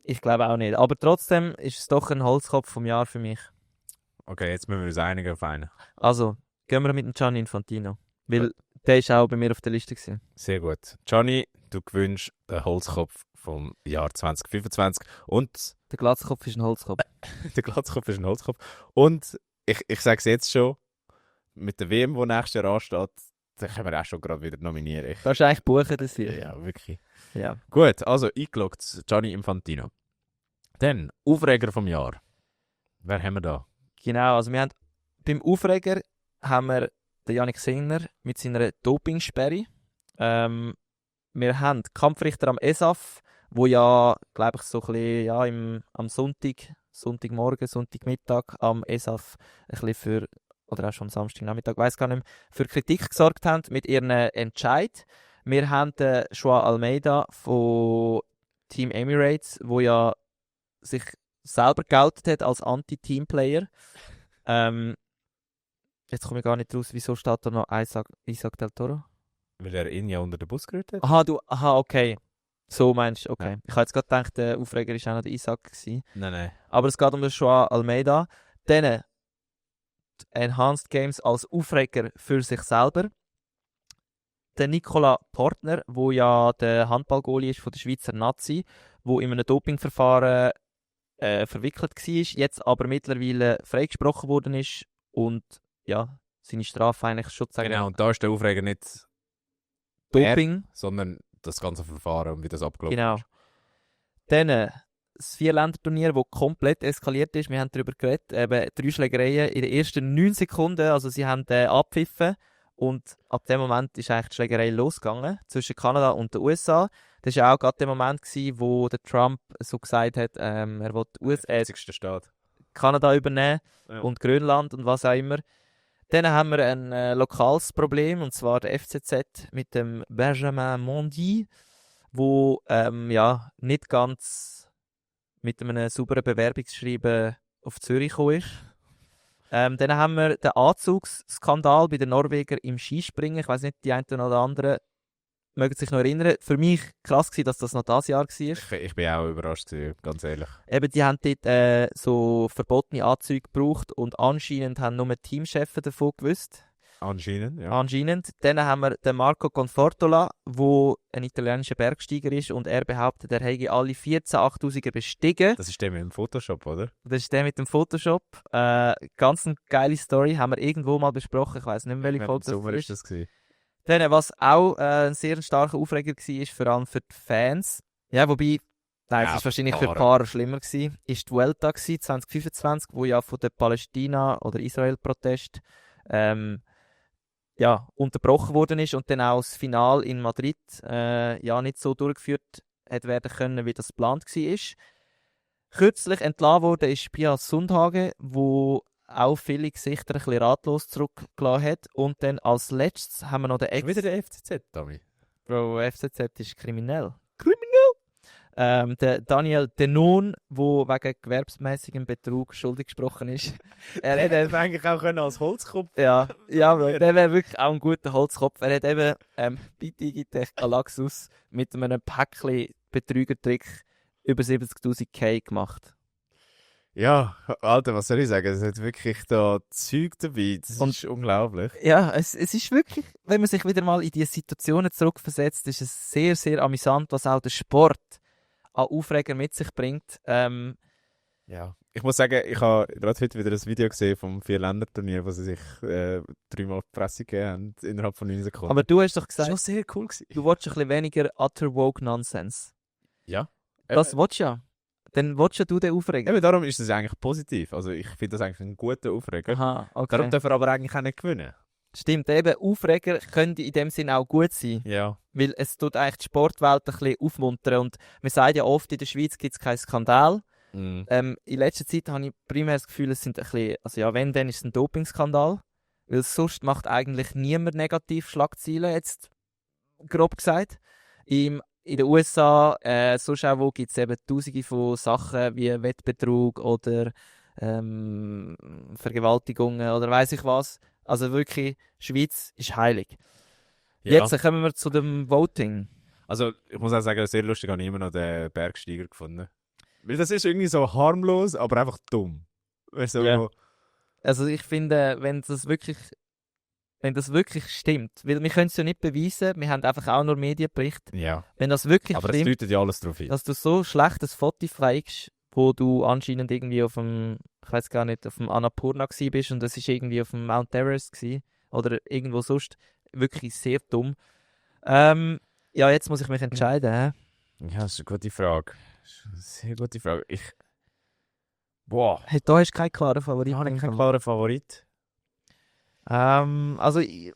ich glaube auch nicht. Aber trotzdem ist es doch ein Holzkopf vom Jahr für mich. Okay, jetzt müssen wir uns einigen auf einen. Also, gehen wir mit dem Gianni Infantino. Weil der ist auch bei mir auf der Liste gewesen. Sehr gut. Gianni, du gewinnst den Holzkopf vom Jahr 2025 und Der Glatzkopf ist ein Holzkopf. der Glatzkopf ist ein Holzkopf. Und ich sage es jetzt schon, mit der WM, die nächstes Jahr ansteht, da können wir auch schon gerade wieder nominieren. Du kannst eigentlich buchen, das hier. Ja, wirklich. Ja. Gut, also eingeloggt, Gianni Infantino. Dann, Aufreger vom Jahr. Wer haben wir da? Genau, also wir haben beim Aufreger haben wir den Jannik Sinner mit seiner Dopingsperre. Wir haben Kampfrichter am ESAF, wo ja, glaube ich, so ein bisschen, ja, am Sonntagmorgen, Sonntagmittag am ESAF ein bisschen für, oder auch schon am Samstagnachmittag, weiß gar nicht mehr, für Kritik gesorgt haben mit ihren Entscheid. Wir haben den Joao Almeida von Team Emirates, wo ja sich selber geoutet hat als Anti-Teamplayer. Jetzt komme ich gar nicht raus, wieso steht da noch Isaac Del Toro? Weil er ihn ja unter den Bus gerührt hat. Aha, okay. So meinst du, okay. Ja. Ich habe jetzt gerade gedacht, der Aufreger war auch noch der Isaac gewesen. Nein. Aber es geht um den Joao Almeida. Dann die Enhanced Games als Aufreger für sich selber. Der Nicola Portner, wo ja der Handballgoalie ist von der Schweizer Nazi, wo in einem Dopingverfahren verwickelt war, jetzt aber mittlerweile freigesprochen worden ist und ja, seine Strafe eigentlich schon zu sagen. Genau, und da ist der Aufreger nicht Doping. sondern das ganze Verfahren und wie das abgelaufen Genau. ist. Dann das Vierländerturnier, das komplett eskaliert ist. Wir haben darüber geredet. Eben 3 Schlägereien in den ersten 9 Sekunden. Also sie haben abgepfiffen und ab dem Moment ist eigentlich die Schlägerei losgegangen zwischen Kanada und den USA. Das war auch gerade der Moment, wo der Trump so gesagt hat, er will Staat. Kanada übernehmen Ja. und Grönland und was auch immer. Dann haben wir ein lokales Problem, und zwar der FCZ mit dem Benjamin Mondi, wo nicht ganz mit einem sauberen Bewerbungsschreiben auf Zürich gekommen ist. Dann haben wir den Anzugsskandal bei den Norwegern im Skispringen. Ich weiß nicht, die einen oder anderen mögen sich noch erinnern. Für mich krass gewesen, dass das noch dieses Jahr war. Ich bin auch überrascht gewesen, ganz ehrlich. Eben, die haben dort so verbotene Anzüge gebraucht und anscheinend haben nur die Teamchefs davon gewusst. Anscheinend, ja. Anscheinend. Dann haben wir den Marco Confortola, der ein italienischer Bergsteiger ist, und er behauptet, er hätte alle 14 8000er bestiegen. Das ist der mit dem Photoshop, oder? Das ist der mit dem Photoshop. Ganz eine geile Story, haben wir irgendwo mal besprochen. Ich weiß nicht mehr, welche Folge Sommer das ist das gewesen. Dann, was auch ein sehr starker Aufreger war, vor allem für die Fans. Ja, wobei, nein, es ist wahrscheinlich für die Fahrer schlimmer gewesen, ist die Vuelta 2025, wo ja von den Palästina- oder Israel-Protest unterbrochen worden ist und dann auch das Finale in Madrid nicht so durchgeführt hat werden können, wie das geplant war. Kürzlich entlassen worden ist Pia Sundhage, wo auch viele Gesichter ein bisschen ratlos zurückgelassen hat. Und dann als letztes haben wir noch den Wieder der FCZ, Tommy. Bro, FCZ ist kriminell. Der Daniel Denon, der wegen gewerbsmäßigem Betrug schuldig gesprochen ist. Er hätte eigentlich auch als Holzkopf. Ja, Bro, der wäre wirklich auch ein guter Holzkopf. Er hat eben bei Digitech Galaxus mit einem Päckchen Betrügertrick über 70'000 K gemacht. Ja, Alter, was soll ich sagen? Es hat wirklich da Zeug dabei. Das ist unglaublich. Ja, es ist wirklich, wenn man sich wieder mal in diese Situationen zurückversetzt, ist es sehr, sehr amüsant, was auch der Sport an Aufreger mit sich bringt. Ja. Ich muss sagen, ich habe gerade heute wieder ein Video gesehen vom Vier-Länder-Turnier, wo sie sich 3-mal die Fresse gegeben haben, innerhalb von 9 Sekunden. Aber du hast doch das war gesagt, schon sehr cool gewesen. du willst ein bisschen weniger utter woke Nonsense. Ja. Das willst du ja. Dann willst ja du den Aufreger. Eben darum ist es eigentlich positiv. Also ich finde das eigentlich ein guter Aufreger. Aha, okay. Darum darf er aber eigentlich auch nicht gewinnen. Stimmt, eben Aufreger können in dem Sinn auch gut sein. Ja. Weil es tut eigentlich die Sportwelt ein bisschen aufmuntern. Und man sagt ja oft, in der Schweiz gibt es keinen Skandal. In letzter Zeit habe ich primär das Gefühl, es sind ein bisschen, also ja, wenn, dann ist es ein Dopingskandal. Weil sonst macht eigentlich niemand negativ Schlagzeilen, jetzt grob gesagt. In den USA, sonst auch wo, gibt es eben tausende von Sachen wie Wettbetrug oder Vergewaltigungen oder weiss ich was. Also wirklich, Schweiz ist heilig. Ja. Jetzt kommen wir zu dem Voting. Also ich muss auch sagen, sehr lustig habe ich immer noch den Bergsteiger gefunden. Weil das ist irgendwie so harmlos, aber einfach dumm. Weißt du, Ja. Also ich finde, wenn das wirklich stimmt, weil wir können es ja nicht beweisen, wir haben einfach auch nur Medienberichte. Ja. Wenn das wirklich Aber es stimmt, deutet ja alles drauf hin. dass du so schlechtes Foto zeigst, wo du anscheinend irgendwie auf dem, ich weiß gar nicht, auf dem Annapurna gsi bist und das ist irgendwie auf dem Mount Everest gsi oder irgendwo sonst, wirklich sehr dumm. Ja, jetzt muss ich mich entscheiden. Ja, das ist eine gute Frage. Das ist eine sehr gute Frage. Boah. Hey, da hast du keinen klaren Favorit. Ich habe keinen klaren Favorit. Also, Wenn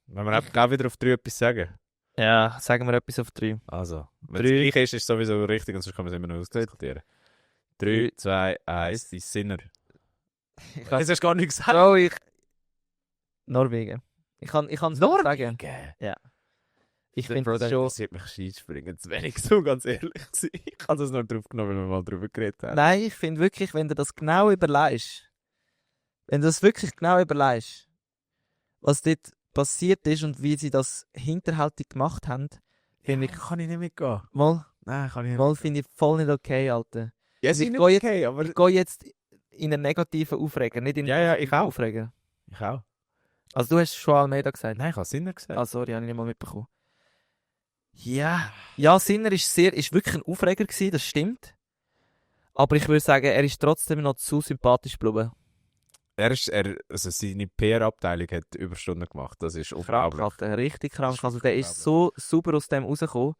wir auch wieder auf 3 etwas sagen. ja, sagen wir etwas auf 3. Also, wenn es gleich ist, ist es sowieso richtig und sonst können wir es immer noch ausdiskutieren. 3, 2, 1, die Sinner. Das hast du gar nicht gesagt. Bro, Norwegen. Ich kann es nicht sagen. Ja. Ich finde es schon... Das sieht mich Skispringen zu wenig, so ganz ehrlich sein. Ich habe das nur drauf genommen, weil wir mal drüber geredet haben. Nein, ich finde wirklich, wenn du das genau überlegst, was dort passiert ist und wie sie das hinterhältig gemacht haben, finde ich... Kann ich nicht mitgehen. Mal, Nein, kann ich nicht. mal finde ich voll nicht okay, Alter. Ja, ich ist nicht gehe jetzt- okay, aber... Ich gehe jetzt in einen negativen Aufreger, nicht in einen Ja, ich auch. Aufreger. Ich auch. Also du hast schon Almeida gesagt. Nein, ich habe Sinner gesagt. Ah, sorry, habe ich nicht mal mitbekommen. Ja, Sinner ist wirklich ein Aufreger gewesen, das stimmt. Aber ich würde sagen, er ist trotzdem noch zu sympathisch geblieben. Also seine PR-Abteilung hat Überstunden gemacht. Das ist Krank, unglaublich. Alter, richtig krank. Das ist Also der ist so super aus dem rausgekommen.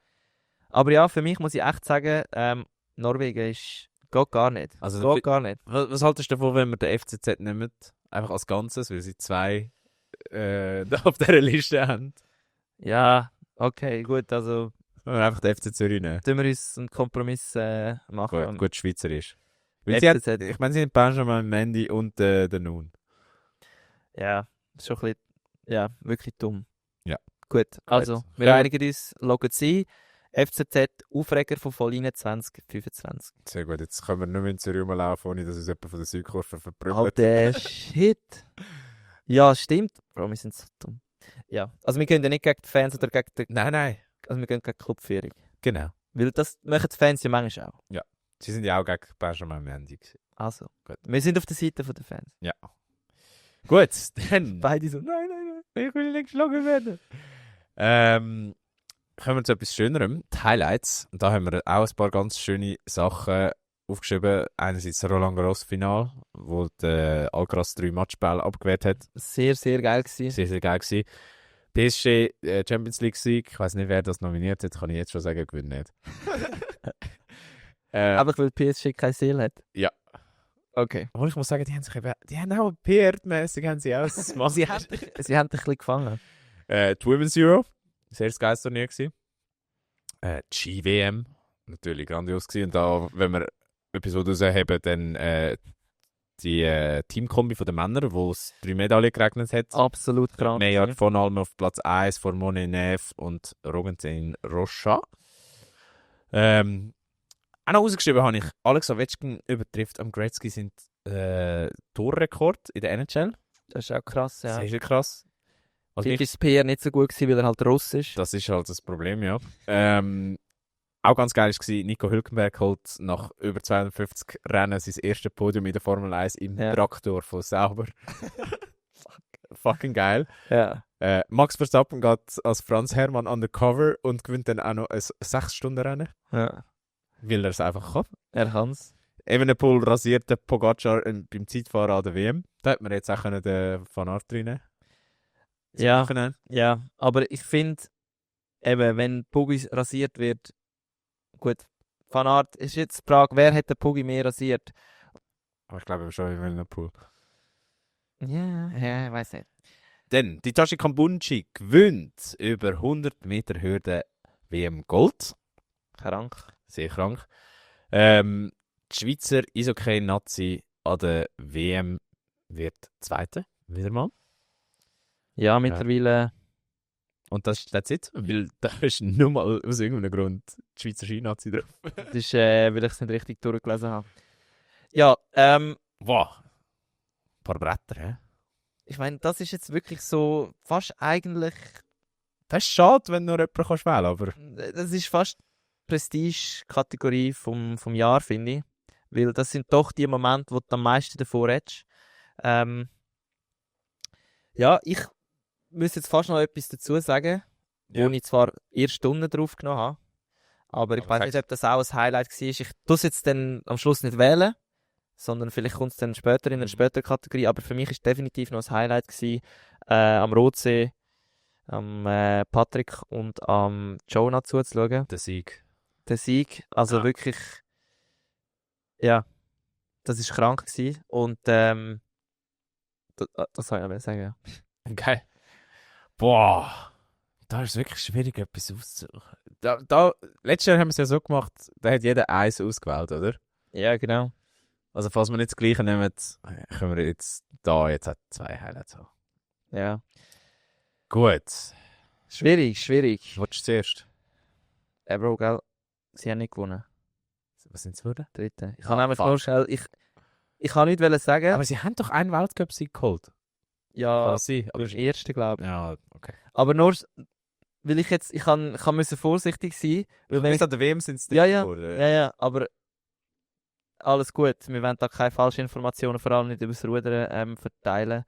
Aber ja, für mich muss ich echt sagen, Norwegen geht gar nicht. Also, Geht gar nicht. Was haltest du davon, wenn wir den FCZ nehmen? Einfach als Ganzes, weil sie 2 auf dieser Liste haben. Ja, Okay, gut, also Einfach den FC Zürich nehmen. tun wir uns einen Kompromiss machen. Gut Schweizerisch. Weil sie hat, FCZ. ich meine, sie haben Benjamin Mendy und den Nun. Ja, ist schon ein bisschen, ja, wirklich dumm. Ja. Gut, also, wir Ja. einigen uns, loggen Sie. FCZ, Aufreger von Volline 2025. Sehr gut, jetzt können wir nicht mehr in Zürich rumlaufen, ohne dass uns jemand von der Südkurve verprügelt. Alter, shit. Ja, stimmt. Bro, wir sind so dumm. Ja, also wir gehen ja nicht gegen die Fans oder gegen die, Nein, also wir gehen gegen die Clubführung. genau. Weil das machen die Fans ja manchmal auch. Sie sind ja auch gegen Benjamin Mendy gewesen. Also, Gut. wir sind auf der Seite der Fans. Ja. Gut, dann... Beide so, nein. Ich will nicht geschlagen werden. Kommen wir zu etwas Schönerem, die Highlights. Und da haben wir auch ein paar ganz schöne Sachen aufgeschrieben. Einerseits das Roland Garros Final, wo der Alcaraz 3 Matchbälle abgewehrt hat. Sehr, sehr geil gewesen. Sehr, sehr geil gewesen. PSG Champions League Sieg. Ich weiß nicht, wer das nominiert hat, kann ich jetzt schon sagen, gewinnt nicht. Einfach weil PSG keine Seele hat. Ja. Okay. Aber ich muss sagen, die haben auch PR-mäßig haben sie auch das gemacht. Sie haben dich ein bisschen gefangen. Die Women's Euro, sehr geiles Turnier gewesen. Die Ski-WM, natürlich grandios gewesen. Und da, wenn wir etwas rausheben, dann die Teamkombi von den Männern, wo es 3 Medaillen geregnet hat. Absolut krank. Meillard von allem auf Platz 1 vor Monet Neff und Rogentin Rocha. Auch noch rausgeschrieben habe ich, Alex Ovechkin übertrifft am Gretzky sind Torrekord in der NHL. Das ist auch krass, ja. Sehr krass. Also Vielleicht ist das PR nicht so gut gewesen, weil er halt Russ ist. das ist halt das Problem, ja. Auch ganz geil war, Nico Hülkenberg holt nach über 250 Rennen sein erstes Podium in der Formel 1 im Traktor von Sauber. Fucking geil. Ja. Max Verstappen geht als Franz Herrmann undercover und gewinnt dann auch noch ein 6-Stunden-Rennen, Ja. weil er es einfach kann. Er kann's. Evenepoel rasiert den Pogacar beim Zeitfahren an der WM. Da hätte man jetzt auch den Van Aert reinnehmen. Ja. Nachhinein. Ja, aber ich finde, eben, wenn Puggi rasiert wird, gut, Van Aert ist jetzt die Frage, wer hat den Puggi mehr rasiert? Aber ich glaube schon Evenepoel. Ja, ich weiß nicht. Dann, die Tashi Kambunchi gewinnt über 100 Meter Hürde WM Gold. Krank. Sehr krank. Die Schweizer Eishockey-Nazi an der WM wird Zweite, wieder mal. Ja, mittlerweile. Und das ist it, weil da ist nur mal aus irgendeinem Grund die Schweizer Ski-Nazi drauf. Das ist, weil ich es nicht richtig durchgelesen habe. Ja, Wow. Ein paar Bretter, hä? ich meine, das ist jetzt wirklich so fast eigentlich, Das ist schade, wenn du noch jemanden kannst wählen, aber... das ist fast Prestige-Kategorie vom Jahr, finde ich. Weil das sind doch die Momente, wo du am meisten davor hättest. Ja, ich müsste jetzt fast noch etwas dazu sagen, wo ich zwar erst Stunden drauf genommen habe, aber ich weiß nicht, ob das auch ein Highlight war. Ich tue es jetzt dann am Schluss nicht wählen, sondern vielleicht kommt es dann später in eine spätere Kategorie, aber für mich ist definitiv noch ein Highlight gewesen, am Rotsee, am Patrick und am Jonah zuzuschauen. Der Sieg. Der Sieg, also Ja. wirklich, ja, das ist krank gewesen und das soll ich noch sagen, ja. Geil. Boah, da ist es wirklich schwierig, etwas auszusuchen. Letztes Jahr haben wir es ja so gemacht, da hat jeder eins ausgewählt, oder? Ja, genau. Also falls wir nicht das Gleiche nehmen, können wir jetzt auch 2 Highlights haben. Ja. Gut. Schwierig. Willst du zuerst? Bro, gell, sie haben nicht gewonnen. Was sind es für? Dritte. Ich kann nämlich nur schnell, ich kann nichts sagen. Aber sie haben doch einen Weltcup-Sieg geholt. Ja, Kann das sein? aber das erste, glaube ich. Ja, okay. Aber nur, weil ich jetzt, ich kann müssen vorsichtig sein. Weil wenn Bis ich, an der WM sind es ja, aber alles gut. Wir wollen da keine falschen Informationen, vor allem nicht über das Rudern verteilen.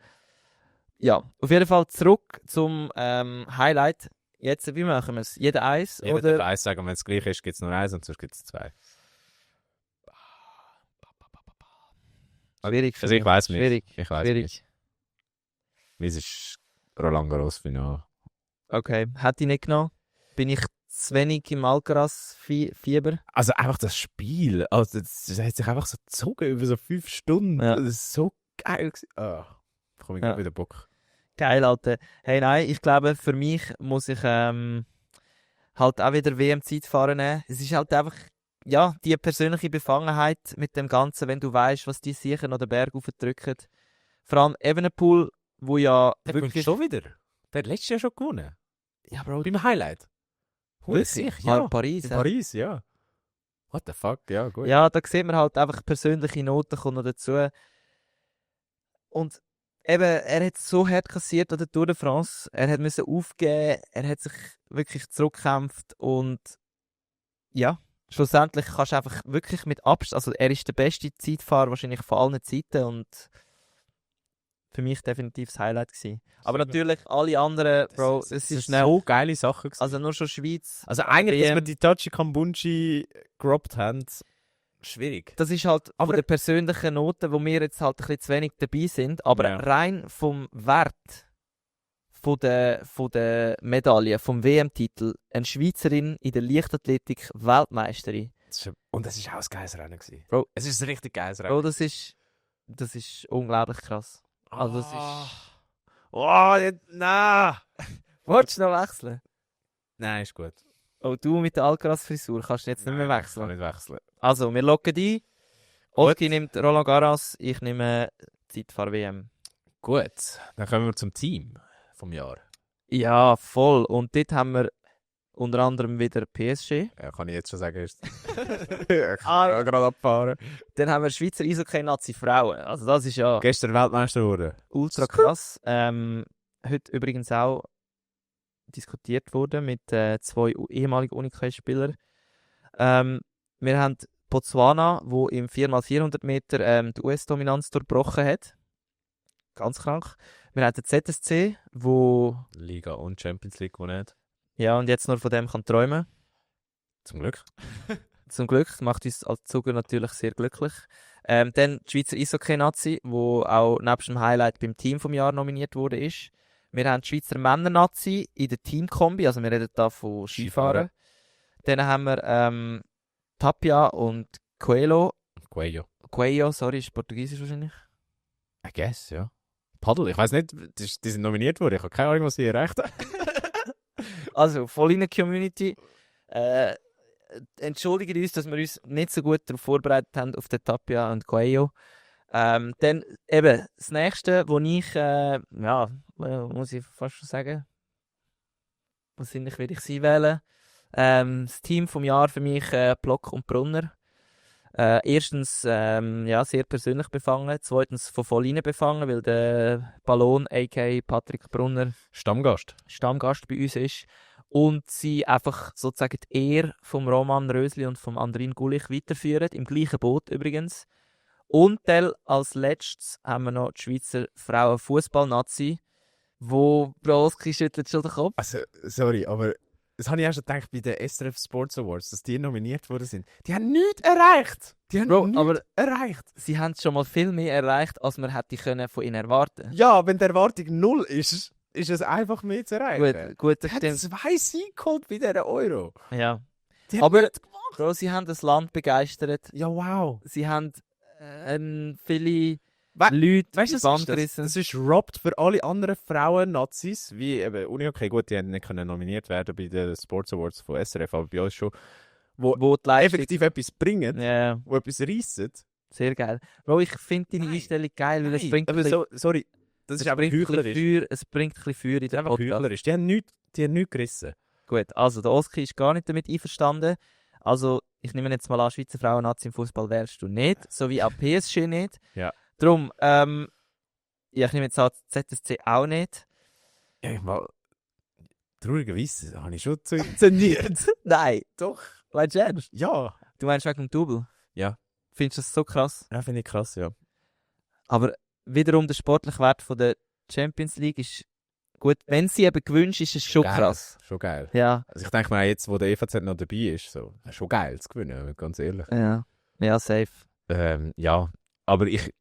Ja, auf jeden Fall zurück zum Highlight. Jetzt, wie machen wir es? Jeder eins? Ich Oder? würde eins sagen, wenn es gleich ist, gibt es nur eins und sonst gibt es 2. Schwierig. Also ich weiß nicht. Schwierig. Ich weiß Schwierig. nicht. Es ist Roland Garros Final. Okay, hätte ich nicht genommen. Bin ich zu wenig im Alcaraz-Fieber? Also einfach das Spiel, also das hat sich einfach so gezogen über so 5 Stunden. Ja. Das ist so geil gewesen. Da komme ich Ja. gerade wieder Bock. Geil, Alter. Hey, nein, ich glaube, für mich muss ich halt auch wieder WM-Zeitfahren nehmen. Es ist halt einfach, ja, die persönliche Befangenheit mit dem Ganzen, wenn du weißt, was die sicher noch den Berg aufdrücken. Vor allem Evenepoel, wo ja Der gewinnt wirklich... schon wieder. Der hat letztes Jahr schon gewonnen. Ja, Bro, Beim Highlight. wirklich? Ja. Paris. In Ja. Paris, ja. What the fuck, ja, gut. Ja, da sieht man halt einfach persönliche Noten kommen noch dazu. Und eben, er hat so hart kassiert an der Tour de France. Er hat müssen aufgeben, er hat sich wirklich zurückgekämpft und ja, schlussendlich kannst du einfach wirklich mit Abstand, also er ist der beste Zeitfahrer wahrscheinlich von allen Zeiten und für mich definitiv das Highlight gewesen. Aber natürlich alle anderen, Bro, das es ist ist schnell. so geile Sachen gewesen. Also nur schon Schweiz. Also eigentlich, dass WM. wir die Tachi Kambunchi geroppt haben, schwierig. Das ist halt Aber- von der persönlichen Note, wo wir jetzt halt ein bisschen zu wenig dabei sind. Aber Ja. rein vom Wert von der Medaille, vom WM-Titel, eine Schweizerin in der Leichtathletik Weltmeisterin. Und es war auch ein geiles Rennen gewesen. Bro. Es ist ein richtig geiles Rennen. Bro, das ist unglaublich krass. Also das ist... Oh, nein! Wolltest du noch wechseln? Nein, ist gut. Oh, du mit der Alcaraz-Frisur kannst jetzt nicht mehr Nein, wechseln. Ich kann nicht wechseln. Also, wir loggen ein. Oski nimmt Roland Garros, ich nehme Zeitfahr-WM. Gut, dann kommen wir zum Team vom Jahr. Ja, voll. Und dort haben wir unter anderem wieder PSG. Ja, kann ich jetzt schon sagen. Ist Ah. ja, gerade abfahren. Dann haben wir Schweizer Eishockey-Nazi Frauen. Also das ist ja Gestern Weltmeister geworden. ultra krass. Heute übrigens auch diskutiert worden mit zwei ehemaligen Unihockey-Spielern. Wir haben Botswana, wo im 4x400 Meter die US-Dominanz durchbrochen hat. Ganz krank. Wir haben den ZSC, wo Liga und Champions League gewonnen hat. ja und jetzt nur von dem kann träumen. Zum Glück. Zum Glück macht uns als Zuger natürlich sehr glücklich. Dann die Schweizer Eishockey-Nazi, wo auch nebst dem Highlight beim Team vom Jahr nominiert wurde. Wir haben die Schweizer Männer-Nazi in der Teamkombi, also wir reden da von Skifahren. Dann haben wir Tapia und Coelho. Coelho, sorry, ist Portugiesisch wahrscheinlich. I guess, ja. Paddel, ich weiß nicht, die sind nominiert worden. Ich habe keine Ahnung, was sie erreicht haben. Also, voll in der Community. Entschuldigt uns, dass wir uns nicht so gut darauf vorbereitet haben, auf den Tapia und Coelho. Dann eben das nächste, wo ich, muss ich fast schon sagen, wahrscheinlich werde ich sie wählen. Das Team vom Jahr für mich Block und Brunner. Erstens sehr persönlich befangen, zweitens von Volline befangen, weil der Ballon, a.k.a. Patrick Brunner, Stammgast. Stammgast bei uns ist und sie einfach sozusagen die Ehre vom Roman Rösli und vom Andrin Gulich weiterführen, im gleichen Boot übrigens. Und dann als letztes haben wir noch die Schweizer Frauen-Fußball-Nazi, wo Broski schüttelt schon den Kopf. Also, sorry, aber das habe ich auch schon gedacht bei den SRF Sports Awards, dass die nominiert worden sind. Die haben nichts erreicht. Die haben Bro, nichts aber erreicht. sie haben schon mal viel mehr erreicht, als man hätte können von ihnen erwarten. Ja, wenn die Erwartung 0 ist, ist es einfach mehr zu erreichen. Gut, das Die haben stimmt. 2 Siege geholt bei dieser Euro. Ja. Die haben Aber, nichts gemacht. Bro, sie haben das Land begeistert. Ja, wow. Sie haben viele We- Leute Weißt du, ins das Band ist, das, gerissen. das ist robbed für alle anderen Frauen-Nazis, wie eben Unihockey, gut, die haben nicht können nominiert werden bei den Sports Awards von SRF, aber bei uns schon, Wo die Leistung... effektiv etwas bringen, Ja, wo etwas reissen. sehr geil. Bro, ich finde deine Nein. Einstellung geil, weil es Nein, bringt aber ein bisschen- sorry, das ist einfach bringt ein bisschen heuchlerisch. Feuer, es bringt ein bisschen Feuer in Das ist den einfach Podcast. heuchlerisch. Die haben nichts gerissen. Gut, also der Oski ist gar nicht damit einverstanden. Also, ich nehme jetzt mal an, Schweizer Frauen-Nazi im Fußball wärst du nicht, so wie auch PSG nicht. Ja. Darum, ich nehme jetzt an, ZSC auch nicht. Ja, ich mal, traurigerweise habe ich schon zensiert. Nein, Doch. weißt du ernst? Ja. Du meinst wegen dem Double? Ja. Findest du das so krass? Ja, finde ich krass, ja. Aber wiederum der sportliche Wert von der Champions League ist gut. Wenn sie eben gewünscht, ist es schon Geil. krass. Schon geil. Ja, Also ich denke mal, jetzt, wo der EVZ noch dabei ist, so, ist schon geil zu gewinnen, ganz ehrlich. ja, safe. Ja, aber ich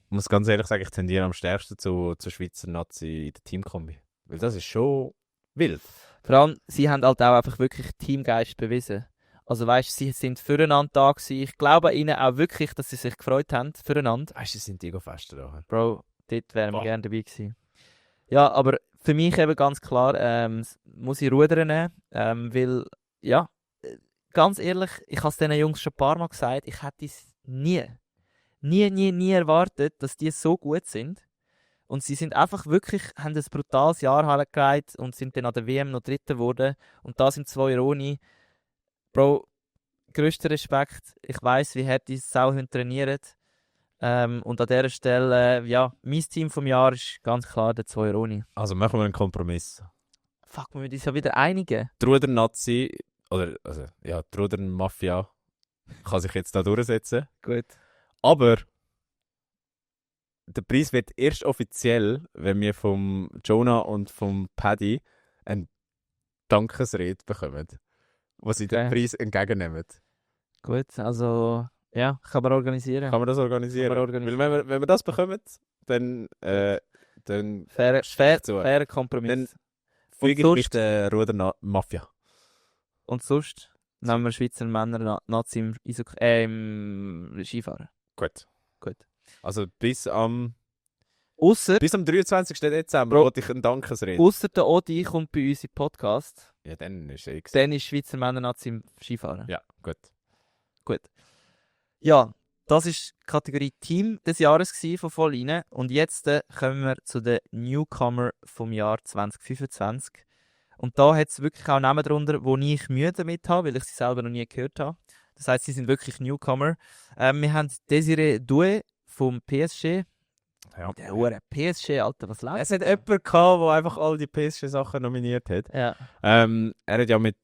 muss ganz ehrlich sagen, ich tendiere am stärksten zur Schweizer Nazi in der Teamkombi. Weil das ist schon wild. Vor allem, sie haben halt auch einfach wirklich Teamgeist bewiesen. Also weißt, sie sind füreinander da gewesen. Ich glaube ihnen auch wirklich, dass sie sich gefreut haben füreinander. Weißt du, sind die Fester da. Bro, dort wären wir Boah. gerne dabei gewesen. Ja, aber für mich eben ganz klar, muss ich Rudern nehmen, weil, ja, ganz ehrlich, ich habe es diesen Jungs schon ein paar Mal gesagt, ich hätte es nie erwartet, dass die so gut sind. Und sie sind einfach wirklich, haben ein brutales Jahr hergelegt und sind dann an der WM noch Dritter geworden. Und das im Zweieroni. Bro, grösster Respekt. Ich weiss, wie hart die Sauhunde trainieren. Und an dieser Stelle, ja, mein Team vom Jahr ist ganz klar der Zweieroni. Also machen wir einen Kompromiss. Fuck, wir müssen uns ja wieder einigen. Die Ruder-Nazi, oder, also, ja, die Ruder-Mafia kann sich jetzt da durchsetzen. Gut. Aber der Preis wird erst offiziell, wenn wir vom Jonah und vom Paddy eine Dankesrede bekommen, wo sie den Okay. Preis entgegennehmen. Gut, also, ja, kann man organisieren. Kann man das organisieren? Kann man organisieren. Weil wenn wir das bekommen, dann Fairer Kompromiss. Dann Und füge ich mich sonst, der Ruder-Mafia. und sonst nehmen wir Schweizer Männer Nazi im Skifahren. Gut. Gut. Also bis am Ausser 23. Dezember Bro. wollte ich einen Dankesrede. der Odi kommt bei uns im Podcast, Ja, dann ist es dann ist Schweizer Männer Nazi im Skifahren. Ja, gut. Gut. Ja, das war die Kategorie Team des Jahres von Voll rein. Und jetzt kommen wir zu den Newcomer vom Jahr 2025. Und da hat es wirklich auch Namen darunter, wo ich Mühe damit habe, weil ich sie selber noch nie gehört habe. Das heisst, sie sind wirklich Newcomer. Wir haben Desiree Doué vom PSG. Ja. Der hure PSG, Alter, was läuft? Es hat jemanden gehabt, der einfach all die PSG-Sachen nominiert hat. Ja. Er hat ja mit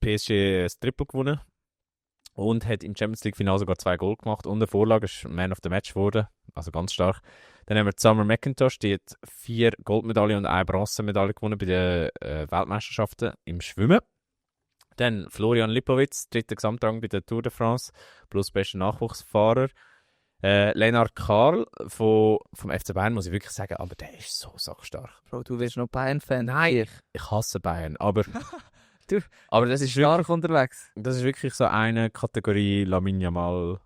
PSG das Triple gewonnen und hat im Champions League-Finale sogar 2 Goal gemacht und eine Vorlage, ist Man of the Match geworden, also ganz stark. Dann haben wir Summer McIntosh, die hat 4 Goldmedaillen und 1 Bronzemedaille gewonnen bei den Weltmeisterschaften im Schwimmen. Dann Florian Lipowitz, 3. Gesamtrang bei der Tour de France, plus bester Nachwuchsfahrer. Lennart Karl vom FC Bayern, muss ich wirklich sagen, aber der ist so sackstark. Bro, du wirst noch Bayern-Fan. Nein. Ich hasse Bayern, aber, Du- aber das ist wirklich, Stark unterwegs. das ist wirklich so eine Kategorie Lamine Yamal.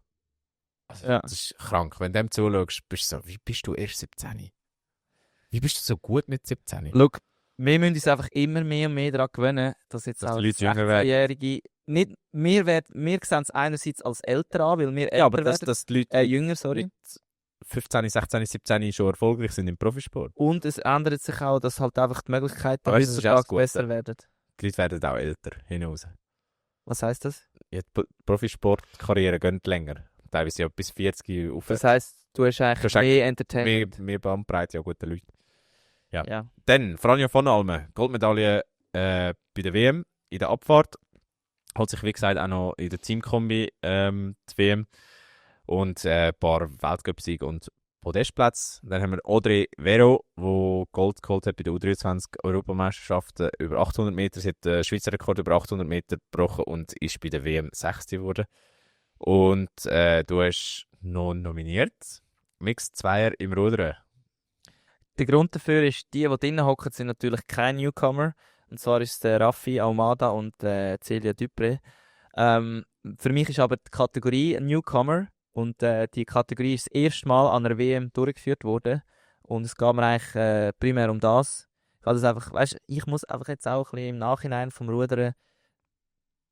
Also, Ja. das ist krank. Wenn du dem zuschaust, bist du so, wie bist du erst 17? Wie bist du so gut mit 17? Look, wir müssen uns einfach immer mehr und mehr daran gewöhnen, dass jetzt Dass auch die Leute jünger werden. 16-Jährige nicht, wir sehen es einerseits als älter an, weil wir älter Ja, aber dass werden. die Leute Jünger, sorry. mit 15, 16, 17 schon erfolgreich sind im Profisport. Und es ändert sich auch, dass halt einfach die Möglichkeiten Aber weißt du, das ist auch das heutzutage besser Gute. werden. Die Leute werden auch älter hinaus. Was heisst das? Ja, die Profisportkarriere geht länger. Teilweise ja bis 40 auf. Das heisst, du hast eigentlich Du hast mehr Entertainment. mehr Bandbreite, ja, gute Leute. Ja. Dann, Franja von Almen, Goldmedaille bei der WM in der Abfahrt. Holt sich, wie gesagt, auch noch in der Teamkombi die WM. Und ein paar Weltcup-Siege und Podestplätze. Dann haben wir Audrey Vero, die Gold geholt hat bei der U23-Europameisterschaften über 800 Meter. Sie hat den Schweizer Rekord über 800 Meter gebrochen und ist bei der WM 6. geworden. Und du hast noch nominiert Mixed Zweier im Rudern. Der Grund dafür ist, die drinnen hocken, sind natürlich kein Newcomer. Und zwar ist es der Raffi Almada und Celia Dupré. Für mich ist aber die Kategorie ein Newcomer. Und die Kategorie ist das erste Mal an einer WM durchgeführt worden. Und es geht mir eigentlich primär um das. Ich muss einfach jetzt auch ein bisschen im Nachhinein vom Rudern.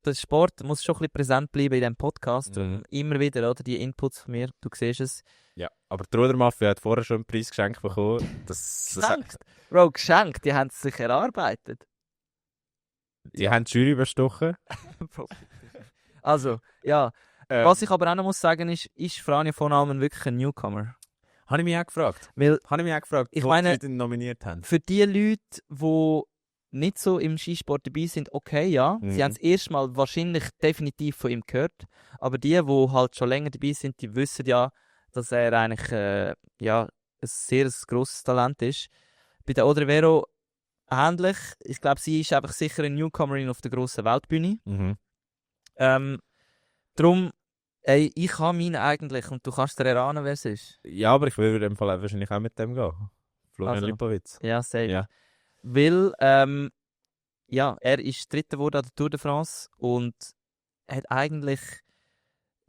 Der Sport muss schon ein bisschen präsent bleiben in diesem Podcast. Mhm. Immer wieder, oder? Die Inputs von mir, du siehst es. Ja, aber die Rudermafia hat vorher schon einen Preis geschenkt bekommen. Geschenkt? Bro, geschenkt, die haben es sich erarbeitet. Die haben die Jury überstochen. Also, ja. Was ich aber auch noch muss sagen ist Franja von Almen wirklich ein Newcomer? Habe ich mich auch gefragt. Weil Ich Ich meine- die den nominiert haben. für die Leute, die nicht so im Skisport dabei sind, okay, ja. Mhm. Sie haben es erstmal wahrscheinlich definitiv von ihm gehört. Aber die halt schon länger dabei sind, die wissen ja, dass er eigentlich ein sehr grosses Talent ist. Bei der Audrey Vero ähnlich. Ich glaube, sie ist einfach sicher eine Newcomerin auf der grossen Weltbühne. Mhm. Darum, ich habe meinen eigentlich und du kannst dir erahnen, wer es ist. Ja, aber ich würde in dem Fall auch wahrscheinlich auch mit dem gehen. Florian Also. Lipowitz. Ja, safe. Ja. Weil, er ist Dritter geworden an der Tour de France und hat eigentlich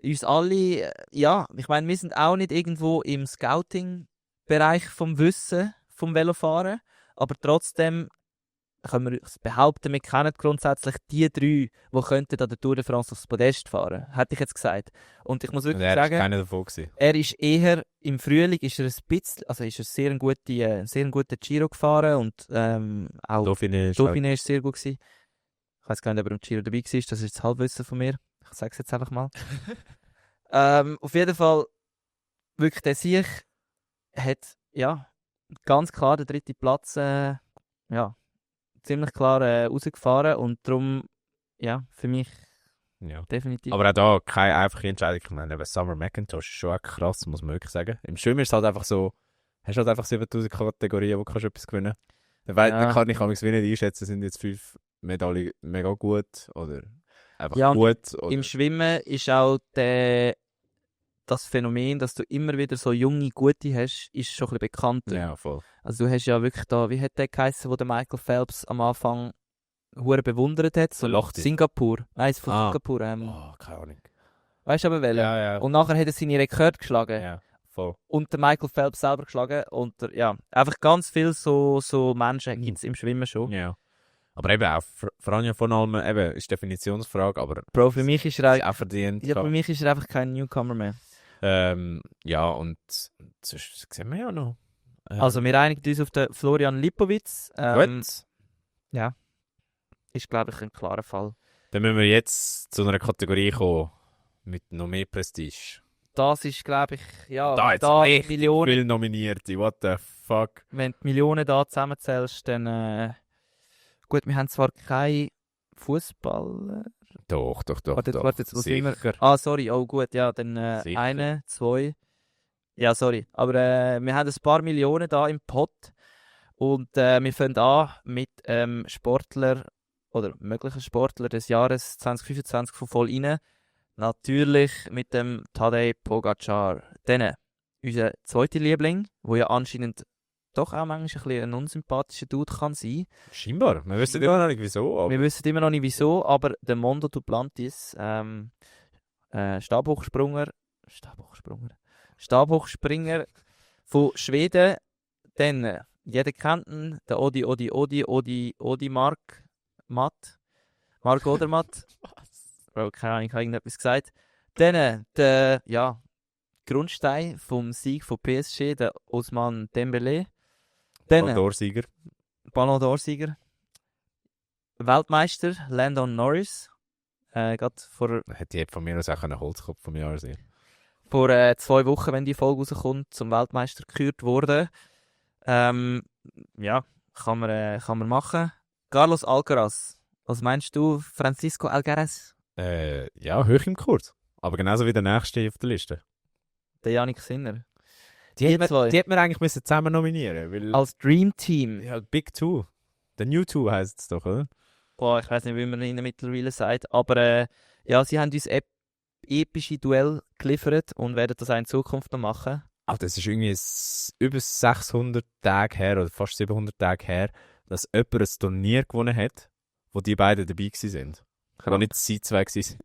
uns alle, ich meine, wir sind auch nicht irgendwo im Scouting-Bereich vom Wissen vom Velofahren, aber trotzdem können wir behaupten, wir kennen grundsätzlich die 3, die könnten an der Tour de France aufs Podest fahren, hätte ich jetzt gesagt. Und ich muss Und wirklich er war sagen, keiner davon gewesen. er ist eher im Frühling ist er ein bisschen, also ist er sehr guten Giro gefahren und auch Dauphiné ist Dauphiné ist sehr gut gewesen. Ich weiß gar nicht, ob er im Giro dabei war, das ist das Halbwissen von mir. Ich sage es jetzt einfach mal. Auf jeden Fall, wirklich der Sieg hat, ja, ganz klar den 3. Platz, ja, ziemlich klar rausgefahren und darum, ja, für mich ja. definitiv. Aber auch da keine einfache Entscheidung. Ich meine, eben Summer McIntosh ist schon auch krass, muss man wirklich sagen. Im Schwimmen ist es halt einfach so, hast halt einfach 7000 Kategorien, wo du etwas gewinnen kannst. Dann kann ich mich nicht einschätzen, sind jetzt 5 Medaillen mega gut oder einfach Ja, gut. Oder im Schwimmen ist auch das Phänomen, dass du immer wieder so junge Gute hast, ist schon ein bisschen bekannter. ja, voll. Also du hast ja wirklich da, wie hat der geheißen, wo der Michael Phelps am Anfang hure bewundert hat? So Lochte. Singapur. Eins von Singapur. Oh, keine Ahnung. Weißt du aber welchen? Ja, ja. Und nachher hat er seine Rekord geschlagen. Ja, voll. Und der Michael Phelps selber geschlagen. Und ja, einfach ganz viele so Menschen gibt es im Schwimmen schon. Ja. Aber eben auch, Franja von Almen, eben, ist Definitionsfrage, aber Bro, für mich ist er auch verdient. ja, für mich ist er einfach kein Newcomer mehr. Ja, und sonst sehen wir ja noch. Also wir einigen uns auf den Florian Lipowitz. Gut. Ja, ist glaube ich ein klarer Fall. Dann müssen wir jetzt zu einer Kategorie kommen mit noch mehr Prestige. Das ist glaube ich, ja, Da jetzt da echt Millionen. Viele Nominierte, what the fuck. Wenn du die Millionen da zusammenzählst, dann gut, wir haben zwar keine Fußballer. Doch. Warte, jetzt muss ich immer. Sicher. Ah, sorry, oh gut, ja, dann Sicher. 1, 2. Ja, sorry. Aber wir haben ein paar Millionen da im Pot. Und wir fangen an mit Sportler oder möglichen Sportler des Jahres 2025 von voll rein. Natürlich mit dem Tadej Pogacar. Dann unser zweiter Liebling, wo ja anscheinend doch auch manchmal ein bisschen ein unsympathischer Dude kann sein. Scheinbar. Wir wissen immer noch nicht wieso. Aber Wir wissen immer noch nicht wieso, aber der Mondo Duplantis, Stabhochspringer von Schweden, dann, jeder kennt ihn, der Odi Mark Odermatt. Bro, keine Ahnung, ich habe irgendetwas gesagt. Dann, der, ja, Grundstein vom Sieg von PSG, der Ousmane Dembélé. Dann, Ballon d'Or-Sieger. Weltmeister, Landon Norris. Gerade hätte ich von mir aus auch einen Holzkopf vom Jahr sein. vor 2 Wochen, wenn die Folge rauskommt, zum Weltmeister gekürt worden. Ja, kann man machen. Carlos Alcaraz. Was meinst du, Francisco Alcaraz? Ja, hoch im Kurs. Aber genauso wie der nächste auf der Liste. Der Yannick Sinner. Die hätte zwei. man eigentlich müssen zusammen nominieren müssen. Als Dream Team. Ja, Big Two. Der New Two heisst es doch, oder? Boah, ich weiß nicht, wie man ihnen mittlerweile sagt. Aber ja, sie haben uns epische Duell geliefert und werden das auch in Zukunft noch machen. Aber das ist irgendwie über 600 Tage her, oder fast 700 Tage her, dass jemand ein Turnier gewonnen hat, wo die beiden dabei waren. Wo nicht sie zwei waren.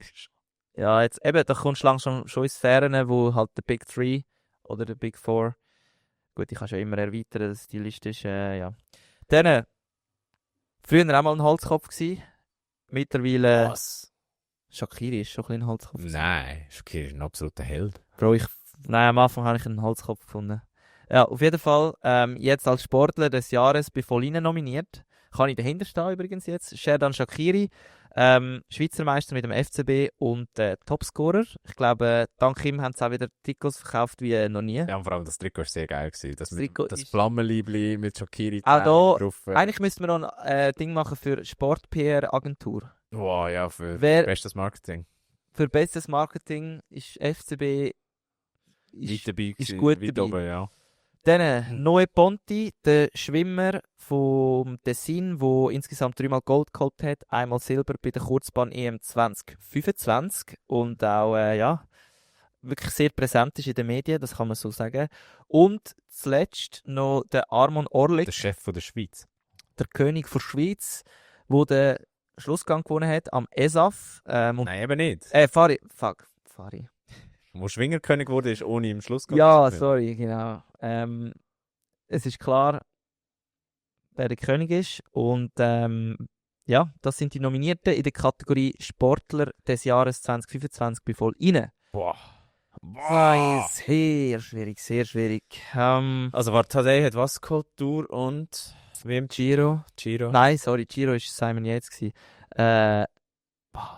Ja, jetzt eben, da kommst du langsam schon in Sphären, wo halt der Big Three oder der Big Four. Gut, ich kann schon immer erweitern, dass die Liste ist, ja. Dann, früher auch mal ein Holzkopf gewesen. Mittlerweile, Was? Shaqiri ist schon ein bisschen ein Holzkopf gewesen. Nein, Shaqiri ist ein absoluter Held. Bro, nein, am Anfang habe ich einen Holzkopf gefunden. Ja, auf jeden Fall, jetzt als Sportler des Jahres bei Volline nominiert. Kann ich dahinter stehen übrigens jetzt. Sherdan Shaqiri, Schweizer Meister mit dem FCB und Topscorer. Ich glaube, dank ihm haben sie auch wieder Trikots verkauft wie noch nie. Ja, und vor allem das Trikot war sehr geil gewesen. Das Trikot das ist- Flammenliebli mit Shaqiri Auch da, drauf. eigentlich müssten wir noch ein Ding machen für Sport-PR-Agentur. Wow, ja, für Wer- bestes Marketing. Für bestes Marketing ist FCB Weit dabei ist gewesen, gut weit dabei. oben, ja. Dann Noe Ponti, der Schwimmer vom Tessin, der insgesamt 3-mal Gold geholt hat, einmal Silber bei der Kurzbahn EM 2025 und auch ja, wirklich sehr präsent ist in den Medien, das kann man so sagen. Und zuletzt noch der Armon Orlik, Der Chef von der Schweiz. der König der Schweiz, der den Schlussgang gewonnen hat am ESAF. Und Nein, eben nicht. Fari. Wo Schwingerkönig wurde, ist ohne im Schluss Ja, sorry, genau. Es ist klar, wer der König ist. Und ja, das sind die Nominierten in der Kategorie Sportler des Jahres 2025 bei voll rein. Boah. Sehr schwierig, sehr schwierig. Also warte, Tadej hat was geholt? Tour und wem? Giro. Giro. Nein, sorry, Giro war Simon Yates gewesen.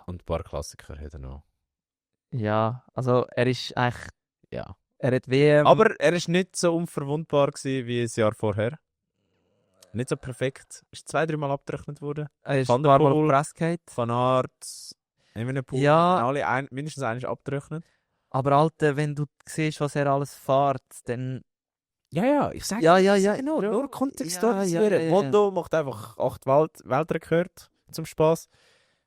Und ein paar Klassiker hat er noch. Ja, also er ist eigentlich, Ja. er hat WM. Aber er ist nicht so unverwundbar gewesen wie das Jahr vorher. Nicht so perfekt. Ist 2-3 Mal abgerechnet worden. er ist Van ein der paar Mal Poel, auf Press gehabt. Van Aert, Evenepoel. Ja. Alle mindestens eines abgerechnet. Aber Alter, wenn du siehst, was er alles fährt, dann... Ja, ich sage Ja. nur Kontext Ja, dort. ja. Mondo macht einfach 8 Weltrekord zum Spaß.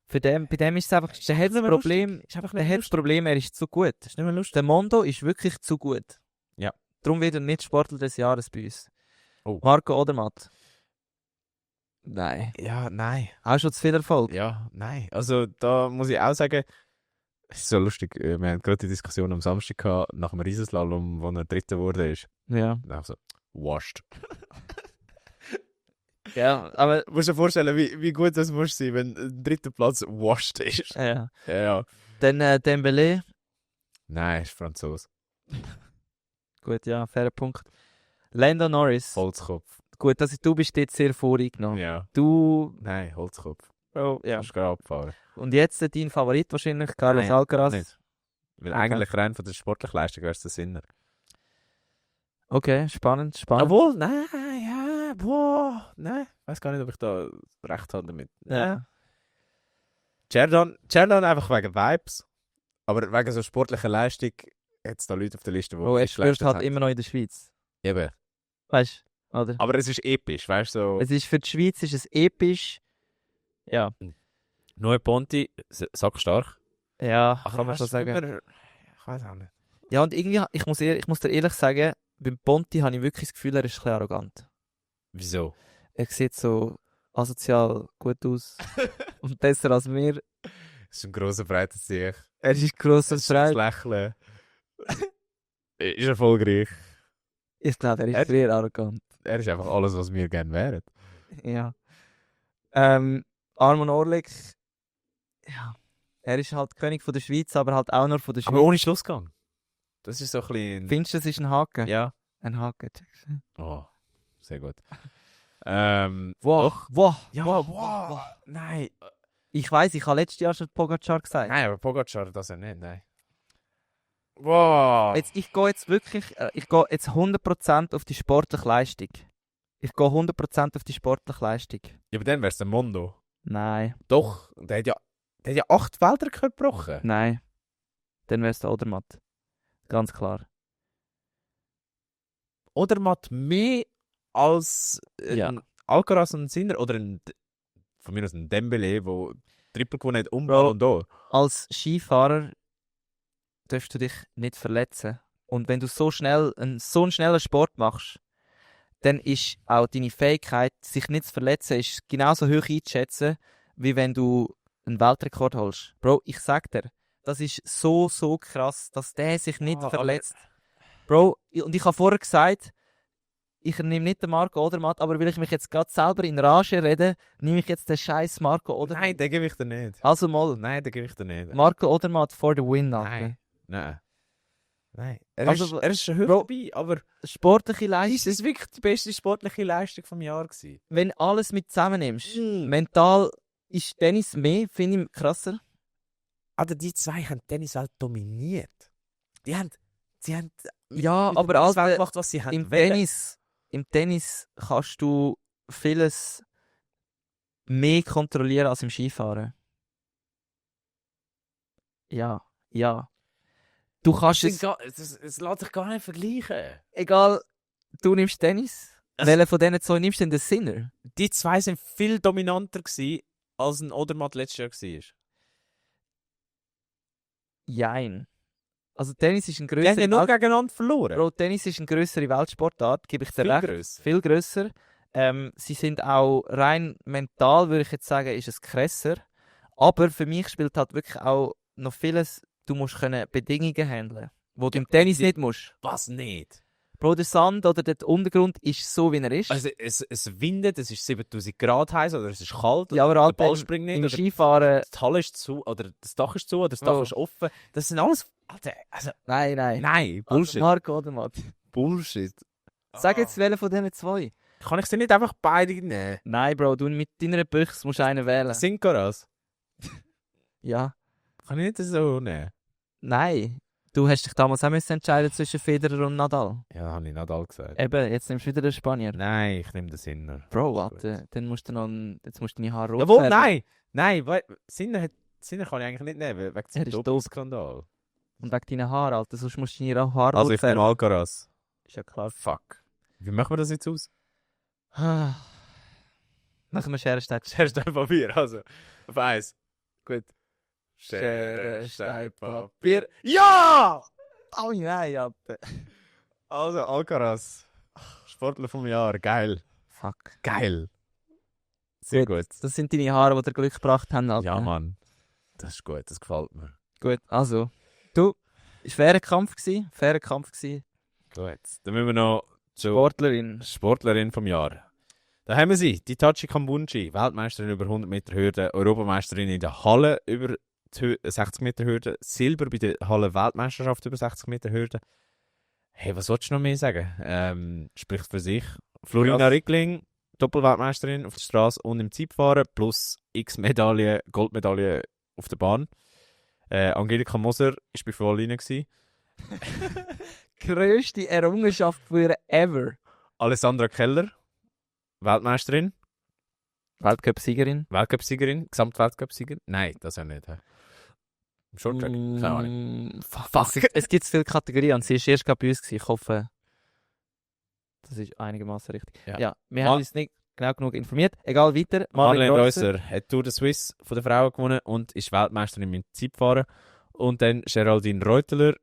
Bei dem ist es einfach... Der hat das Problem, er ist zu gut. Ist nicht mehr lustig. Der Mondo ist wirklich zu gut. Ja. Darum wird er nicht Sportler des Jahres bei uns. Oh. Marco Odermatt. Nein. Ja, nein. Auch schon zu viel Erfolg. Ja, nein. Also da muss ich auch sagen, es ist so lustig, wir haben gerade die Diskussion am Samstag gehabt, nach dem Riesenslalom, wo er Dritter wurde ist. Ja. Also, washed. Ja, aber... Du musst dir vorstellen, wie gut das muss sein, wenn ein dritter Platz washed ist. Ja. Ja. Dann Dembélé. Nein, ist Franzose. Gut, ja, fairer Punkt. Lando Norris. Holzkopf. Gut, also du bist jetzt sehr voreingenommen. Ja. Du... Nein, Holzkopf. Oh, ja. Kannst du gerade abfahren. Und jetzt dein Favorit wahrscheinlich, Carlos Nein, Alcaraz. Nicht. Weil Okay. eigentlich rein von der sportlichen Leistung wäre es der Sinner. Okay, spannend. Obwohl, nein, ja, boah, nein. Ich weiß gar nicht, ob ich da recht habe damit. Ja. Cerdan einfach wegen Vibes. Aber wegen so sportlicher Leistung hat es da Leute auf der Liste, die Oh, er viel spielt geleistet halt haben. immer noch in der Schweiz. Eben. Weißt du, oder? Aber es ist episch, weißt du? So. Es ist für die Schweiz ist es episch. Ja. Neue Ponti, sackstark. Ja, kann man schon sagen. Ich weiß auch nicht. Ja, und irgendwie, ich muss dir ehrlich sagen, beim Ponti habe ich wirklich das Gefühl, er ist ein bisschen arrogant. Wieso? Er sieht so asozial gut aus und besser als mir. Das ist ein grosser, breiter Sieg. Er ist gross und Das ist ein breit. Lächeln. Ist erfolgreich. Ich glaube, er ist Er- sehr arrogant. Er ist einfach alles, was wir gerne wären. Ja. Arman Orlik, ja, er ist halt König von der Schweiz, aber halt auch nur von der Schweiz. Aber ohne Schlussgang. Das ist so ein bisschen... Findest du, das ist ein Haken? Ja. Ein Haken. Oh, sehr gut. Wow. Ja, wow. Nein. Ich weiss, ich habe letztes Jahr schon Pogacar gesagt. Nein, aber Pogacar das ja nicht, nein. Wow. Ich gehe jetzt wirklich, ich gehe jetzt 100% auf die sportliche Leistung. Ich gehe 100% auf die sportliche Leistung. Ja, aber dann wär's der Mondo. Nein, Doch, der hat ja 8 Weltrekorde gebrochen. nein. Dann wäre es der Odermatt. Ganz klar. Oder macht mehr als Ja. ein Alcaraz und ein Sinner oder von mir aus ein Dembélé, der Triple gewonnen hat, um Bro. und da. Als Skifahrer darfst du dich nicht verletzen. Und wenn du so einen schnellen Sport machst, dann ist auch deine Fähigkeit, sich nicht zu verletzen, ist genauso hoch einzuschätzen, wie wenn du einen Weltrekord holst. Bro, ich sag dir, das ist so krass, dass der sich nicht Ah, verletzt. Bro, und ich habe vorher gesagt, ich nehme nicht den Marco Odermatt, aber weil ich mich jetzt gerade selber in Rage rede, nehme ich jetzt den scheiß Marco Odermatt. Nein, den gebe ich dir nicht. Also mal, Nein, den gebe ich dir nicht. Marco Odermatt for the win, Alter. Nein. Nein. Nein. Also, Er ist schon hoch Bro, dabei, aber Sportliche ist Leistung, es wirklich die beste sportliche Leistung vom Jahr gewesen? wenn du alles mit zusammennimmst. Mental ist Tennis mehr, finde ich krasser. Also die zwei haben Tennis halt dominiert. Sie haben Ja, mit aber der Tenniswelt Alter, gemacht, was sie haben im wollen. Tennis kannst du vieles mehr kontrollieren als im Skifahren. Ja. Du kannst es, Es lässt sich gar nicht vergleichen. egal, du nimmst Tennis. Welchen von diesen zwei nimmst du denn den Sinner? Die zwei sind viel dominanter gewesen, als ein Odermatt letztes Jahr war. Jein. Also Tennis ist ein Die haben ja grösserer nur gegeneinander verloren. Bro, Tennis ist eine grössere Weltsportart, gebe ich dir Viel recht. grösser. Viel grösser. Sie sind auch rein mental, würde ich jetzt sagen, ist es krasser. Aber für mich spielt halt wirklich auch noch vieles, du musst können Bedingungen handeln, wo du im Tennis die- nicht musst. Was nicht? Bro, der Sand oder der Untergrund ist so, wie er ist. Also es windet, es ist 7000 Grad heiß oder es ist kalt, ja, aber der halt Ball springt nicht, im oder Skifahren... die Halle ist zu, oder das Dach ist zu, oder das Dach Oh. ist offen. Das sind alles... Alter, also... Nein. Nein, Also Bullshit. Marco oder Matt? Bullshit. Sag jetzt, welchen von diesen zwei? Kann ich sie nicht einfach beide nehmen? Nein, Bro, du mit deiner Büchse musst einen wählen. Sinkaras? Ja. Kann ich nicht so nehmen? Nein. Du hast dich damals auch müssen entscheiden zwischen Federer und Nadal. Ja, habe ich Nadal gesagt. Eben, jetzt nimmst du wieder den Spanier. Nein, ich nehme den Sinner. Bro, Gut. warte, dann musst du noch jetzt musst du deine Haare rot Jawohl, färben. nein, Sinner kann ich eigentlich nicht nehmen, wegen Er dem ist doof. Dopingskandal. Und wegen deinen Haaren, Alter, sonst musst du deine Haare Also rot ich nehme färben. Alcaraz. Ist ja klar. Fuck. Wie machen wir das jetzt aus? Nach einem Scherenstein. Schere, Stein, Papier, also. Auf eins. Gut. Schere, Stein, Papier. Ja! Oh nein, Alter. Also, Alcaraz. Sportler vom Jahr. Geil. Fuck. Geil. Sehr gut. Das sind deine Haare, die dir Glück gebracht haben, Alter. Ja, Mann. Das ist gut, das gefällt mir. Gut, also. Du, es war ein fairer Kampf. Gut. Dann müssen wir noch zur Sportlerin. Sportlerin vom Jahr. Da haben wir sie, die Tachi Kambunji, Weltmeisterin über 100 Meter Hürde, Europameisterin in der Halle über die 60 Meter Hürde, Silber bei der Halle Weltmeisterschaft über 60 Meter Hürde. Hey, was sollst du noch mehr sagen? Spricht für sich. Florina Krass. Rickling, Doppelweltmeisterin auf der Straße und im Zeitfahren, plus x Medaillen, Goldmedaillen auf der Bahn. Angelika Moser war bei Volline. Grösste Errungenschaft von ihr ever. Alessandra Keller, Weltmeisterin, Weltcup-Siegerin. Weltcup-Siegerin, Gesamtweltcup-Siegerin. Nein, das ja nicht. Hä? Im Shorttrack? Keine Ahnung. Fuck. Es gibt viele Kategorien. Sie war erst gerade bei uns. Ich hoffe, das ist einigermaßen richtig. Ja, wir haben uns nicht genau genug informiert. Egal, weiter. Marlene Reusser hat Tour de Suisse von der Frauen gewonnen und ist Weltmeisterin im Zeitfahren. Und dann Geraldine Reuteler,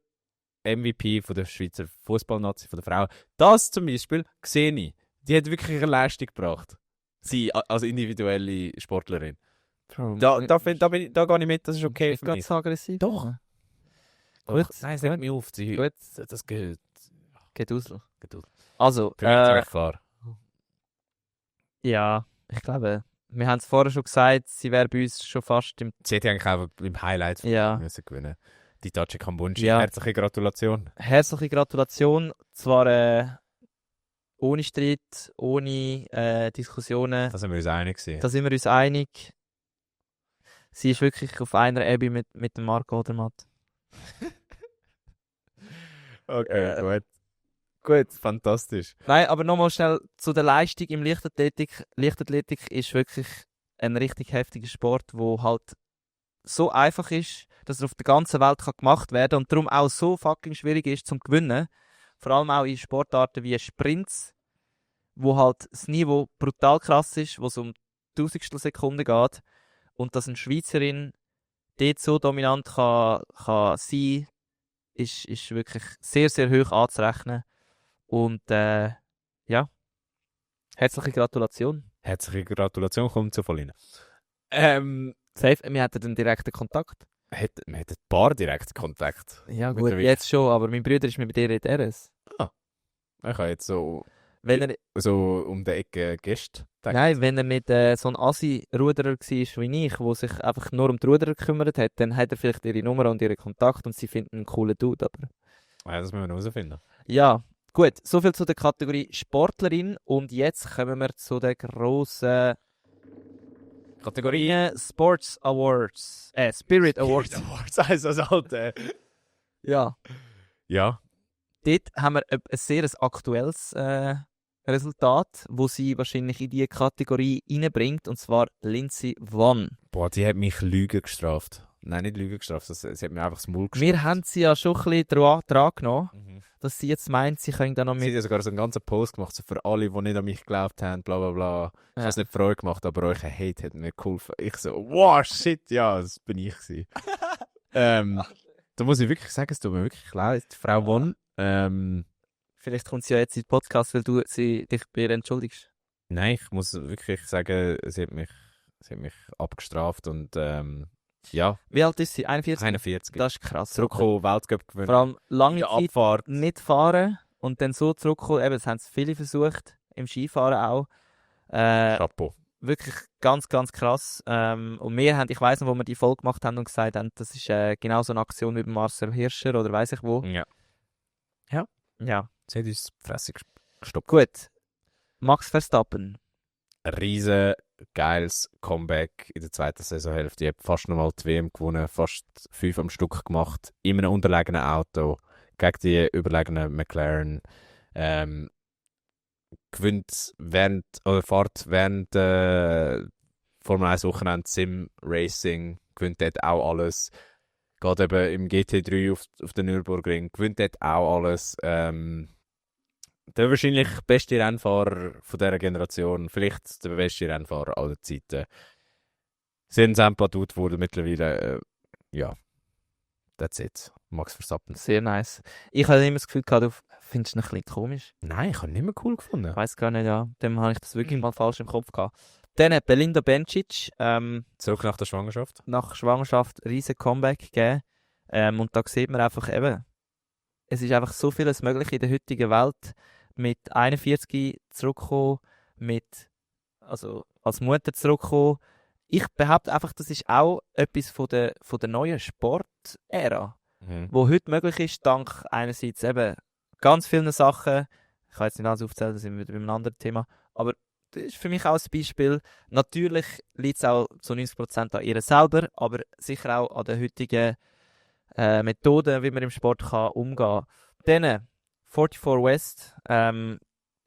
MVP von der Schweizer Fußballnazi von der Frauen. Das zum Beispiel sehe ich. Die hat wirklich eine Leistung gebracht. Sie als individuelle Sportlerin. Bro, Da gehe ich mit, das ist okay Ich für bin mich. so aggressiv. Doch. Gut. Nein, es regt mich auf. Sie, Gut. das gehört. Geht aus. Geduld. Also, Für mich ist es recht klar. ja, ich glaube, wir haben es vorher schon gesagt, sie wäre bei uns schon fast im... Sie hätte eigentlich auch im Highlight Ja. müssen gewinnen. Die Tachi Kambunji. Ja. Herzliche Gratulation. Herzliche Gratulation. Zwar ohne Streit, ohne Diskussionen. Da sind wir uns einig gewesen. Da sind wir uns einig. Sie ist wirklich auf einer Ebene mit dem Marco Odermatt. Okay, gut. Gut. Fantastisch. Nein, aber nochmal schnell zu der Leistung im Leichtathletik. Leichtathletik ist wirklich ein richtig heftiger Sport, wo halt so einfach ist, dass er auf der ganzen Welt gemacht werden kann und darum auch so fucking schwierig ist zum Gewinnen. Vor allem auch in Sportarten wie Sprints, wo halt das Niveau brutal krass ist, wo es um Tausendstel Sekunden geht und dass eine Schweizerin dort so dominant kann sein, ist wirklich sehr, sehr hoch anzurechnen. Und ja, herzliche Gratulation. Herzliche Gratulation, kommt zu Volline. Safe, wir hatten den direkten Kontakt. Wir hatten ein paar Direktkontakt. Ja gut, Mittlerweile. jetzt schon, aber mein Bruder ist mit dir in RS. Ich habe jetzt so um die Ecke Gäste gedacht. Nein, wenn er nicht so ein Assi-Ruderer war wie ich, der sich einfach nur um die Ruderer gekümmert hat, dann hat er vielleicht ihre Nummer und ihren Kontakt und sie finden einen coolen Dude. Aber Ja, das müssen wir noch herausfinden. ja, gut, soviel zu der Kategorie Sportlerin und jetzt kommen wir zu der grossen Kategorie Sports Awards. Spirit Awards. Awards heisst das alte. Ja, Ja. dort haben wir ein sehr aktuelles Resultat, wo sie wahrscheinlich in diese Kategorie reinbringt, und zwar Lindsey Vonn. Boah, die hat mich Lügen gestraft. Nein, nicht Lügen gestraft, sie hat mir einfach das Maul gestraft. Wir haben sie ja schon ein bisschen dran genommen, Mhm. dass sie jetzt meint, sie können dann noch Sie mit... hat ja sogar so einen ganzen Post gemacht, so für alle, die nicht an mich geglaubt haben, bla bla bla. Ich habe es nicht für euch gemacht, aber euch Hate hat mir geholfen. Ich so, wow, shit, ja, das bin ich gewesen. Da muss ich wirklich sagen, es tut mir wirklich leid. Die Frau Vonn, Vielleicht kommt sie ja jetzt in den Podcast, weil du dich bei ihr entschuldigst. nein, ich muss wirklich sagen, sie hat mich abgestraft und ja, Wie alt ist sie? 41? 41. Das ist krass. Zurückgekommen, Weltcup Vor gewinnen. allem lange Die Zeit Abfahrt. nicht fahren und dann so zurückkommen, eben, das haben viele versucht, im Skifahren auch. Chapeau. Wirklich ganz, ganz krass. Und wir haben, ich weiss noch, wo wir die Folge gemacht haben und gesagt haben, das ist genau so eine Aktion wie bei Marcel Hirscher oder weiss ich wo. Ja. Ja. Jetzt hat uns die Fresse gestoppt. Gut. Max Verstappen. Ein riesen geiles Comeback in der zweiten Saisonhälfte. Ich habe fast nochmal die WM gewonnen, fast 5 am Stück gemacht, in einem unterlegenen Auto, gegen die überlegenen McLaren. Gewinnt fährt während Formel 1 Wochenende Sim Racing, gewinnt dort auch alles. Geht eben im GT3 auf den Nürburgring, gewinnt dort auch alles. Der wahrscheinlich beste Rennfahrer von dieser Generation, vielleicht der beste Rennfahrer aller Zeiten. Sind Sampadut wurde mittlerweile, ja, that's it. Max Verstappen. Sehr nice. Ich habe immer das Gefühl gehabt, du findest ihn ein bisschen komisch. Nein, ich habe ihn nicht mehr cool gefunden. Ich weiss gar nicht, ja. Dem habe ich das wirklich mal falsch im Kopf gehabt. Dann hat Belinda Bencic Zurück nach der Schwangerschaft. nach Schwangerschaft ein riesen Comeback gegeben. Und da sieht man einfach eben, es ist einfach so vieles möglich in der heutigen Welt. Mit 41 zurückkommen, also als Mutter zurückkommen. Ich behaupte einfach, das ist auch etwas von der neuen Sportära, wo heute möglich ist, dank einerseits eben ganz vielen Sachen. Ich kann jetzt nicht alles aufzählen, da sind wir wieder bei einem anderen Thema. Aber das ist für mich auch ein Beispiel. Natürlich liegt es auch zu 90% an ihr selber, aber sicher auch an den heutigen Methoden, wie man im Sport kann umgehen kann. Dann 44 West,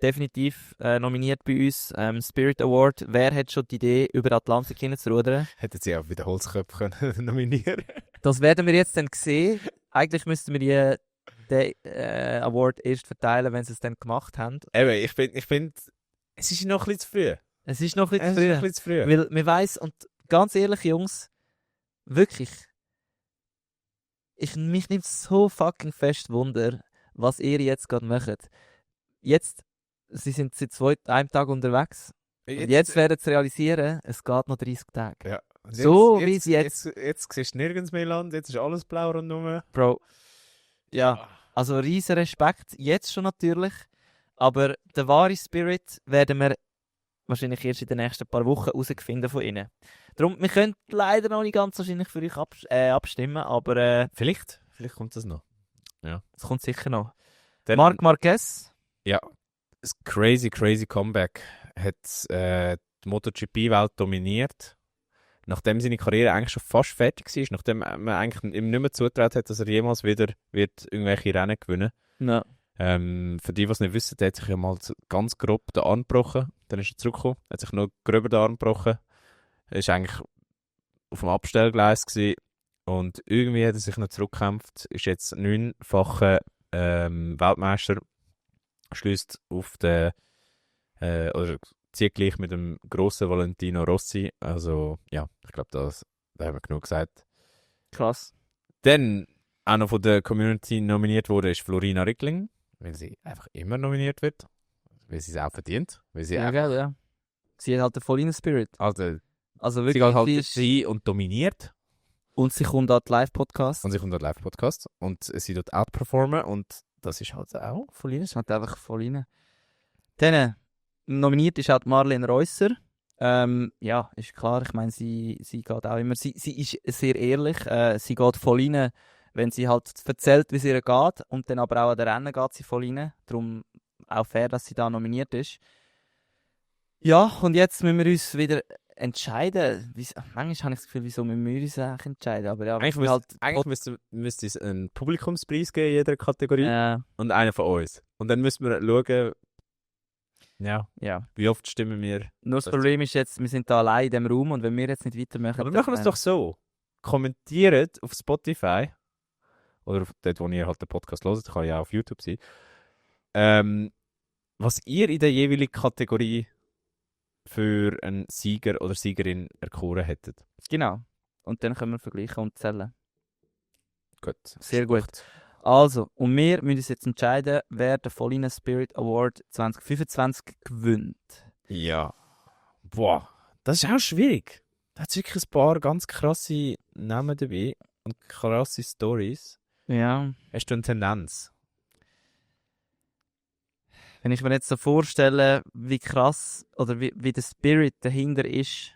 definitiv nominiert bei uns. Spirit Award. Wer hat schon die Idee, über Atlantik hinzurudern? Hätten sie auch wieder Holzköpfe nominieren. Das werden wir jetzt dann sehen. Eigentlich müssten wir den Award erst verteilen, wenn sie es dann gemacht haben. Eben, ich finde, es ist noch ein bisschen zu früh. Es ist noch ein Es bisschen ist noch früh. ein bisschen zu früh. Weil man weiss, und ganz ehrlich, Jungs, wirklich, mich nimmt so fucking fest Wunder, was ihr jetzt gerade macht. Jetzt, sie sind seit einem Tag unterwegs. Und jetzt werden sie realisieren, es geht noch 30 Tage. Ja. So wie es jetzt... Jetzt siehst du nirgends mehr Land, jetzt ist alles blau rundherum. Bro, ja, also riesen Respekt, jetzt schon natürlich. Aber den wahren Spirit werden wir wahrscheinlich erst in den nächsten paar Wochen herausfinden von ihnen. Darum, wir können leider noch nicht ganz wahrscheinlich für euch abstimmen, aber Vielleicht kommt das noch. es kommt sicher noch. Dann, Marc Marquez. Ja, ein crazy Comeback hat die MotoGP-Welt dominiert. Nachdem seine Karriere eigentlich schon fast fertig war, nachdem man eigentlich ihm nicht mehr zutraut hat, dass er jemals wieder wird irgendwelche Rennen gewinnen Ja. Für die, die es nicht wissen, der hat sich ja mal ganz grob den Arm gebrochen. Dann ist er zurückgekommen, hat sich noch gröber den Arm gebrochen. Er war eigentlich auf dem Abstellgleis gewesen. Und irgendwie hat er sich noch zurückgekämpft. Ist jetzt 9-facher Weltmeister. Schließt auf den oder zieht gleich mit dem grossen Valentino Rossi. Also ja, ich glaube, da haben wir genug gesagt. Krass. Dann auch noch von der Community nominiert wurde, ist Florina Rickling, weil sie einfach immer nominiert wird. Weil sie es auch verdient. Weil sie Ja, geil, ja. Sie hat halt den vollen Spirit. also, Also sie wirklich, geht halt sie ist- sie und dominiert. und sie kommt an die Live-Podcast. Und sie kommt dort Live-Podcast und sie dort outperformen und das ist halt auch Voll rein, hat einfach voll rein. Dann nominiert ist auch die Marlene Reusser. Ja, ist klar, ich meine, sie geht auch immer, sie ist sehr ehrlich, sie geht voll rein, wenn sie halt erzählt, wie es ihr geht und dann aber auch an den Rennen geht sie voll rein. Darum auch fair, dass sie da nominiert ist. Ja, und jetzt müssen wir uns wieder entscheiden. Manchmal habe ich das Gefühl, wieso müssen wir uns eigentlich entscheiden? Aber ja, Eigentlich müsste es einen Publikumspreis geben in jeder Kategorie und einen von uns. Und dann müssen wir schauen, ja, wie oft stimmen wir. Nur das Problem ist jetzt, wir sind da allein in diesem Raum und wenn wir jetzt nicht weitermachen... Aber wir machen es doch so. Kommentiert auf Spotify oder auf dort, wo ihr halt den Podcast hört, kann ja auch auf YouTube sein, was ihr in der jeweiligen Kategorie für einen Sieger oder Siegerin erkoren hättet. Genau. Und dann können wir vergleichen und zählen. Gut. Sehr gut. Also, und wir müssen uns jetzt entscheiden, wer den Volline Spirit Award 2025 gewinnt. Ja. Boah, das ist auch schwierig. Da hat wirklich ein paar ganz krasse Namen dabei und krasse Stories. Ja. Hast du eine Tendenz? Wenn ich mir jetzt so vorstelle, wie krass oder wie der Spirit dahinter ist,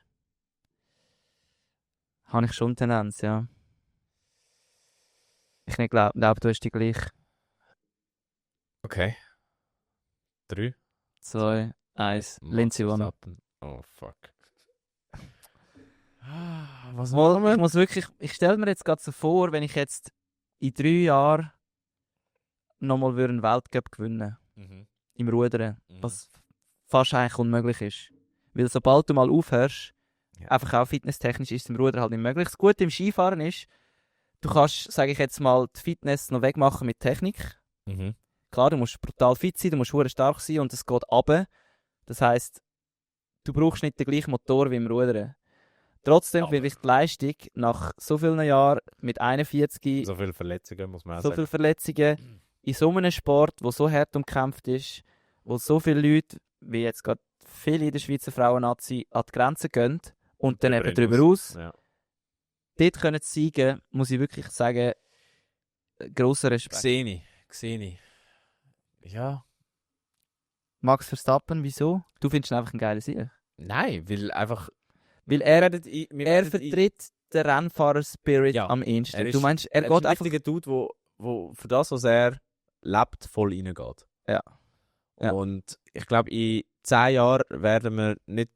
habe ich schon Tendenz, ja. Ich nicht glaube, du hast die gleich. Okay. 3. 2, 1, Lindsay Vonn. Oh, fuck. Was Ich muss wirklich, ich stelle mir jetzt gerade so vor, wenn ich jetzt in 3 Jahren nochmal einen Weltcup gewinnen Mhm. im Rudern, Mhm. was fast eigentlich unmöglich ist. Weil sobald du mal aufhörst, Ja. einfach auch fitnesstechnisch ist es im Rudern halt nicht möglich. Das Gute im Skifahren ist, du kannst, sage ich jetzt mal, die Fitness noch wegmachen mit Technik. Mhm. Klar, du musst brutal fit sein, du musst verdammt stark sein und es geht runter. Das heisst, du brauchst nicht den gleichen Motor wie im Rudern. Trotzdem Aber- finde ich die Leistung nach so vielen Jahren mit 41, So viele Verletzungen, muss man auch so sagen. viele Verletzungen, in so einem Sport, der so hart umkämpft ist, wo so viele Leute, wie jetzt gerade viele in der Schweizer Frauennazi, an die Grenzen gehen und dann eben darüber aus. Ja. Dort können zu siegen, muss ich wirklich sagen, grosser Respekt. Sehe ich. Ja. Max Verstappen, wieso? Du findest ihn einfach einen geilen Sieg. Nein, weil einfach... Weil er wir vertritt den Rennfahrer-Spirit Ja, am ehesten. er ist- Du meinst, er ist geht ein einfach... richtiger Dude, wo für das, was er lebt, voll reingeht. Ja. Ja. Und ich glaube, in 10 Jahren werden wir nicht...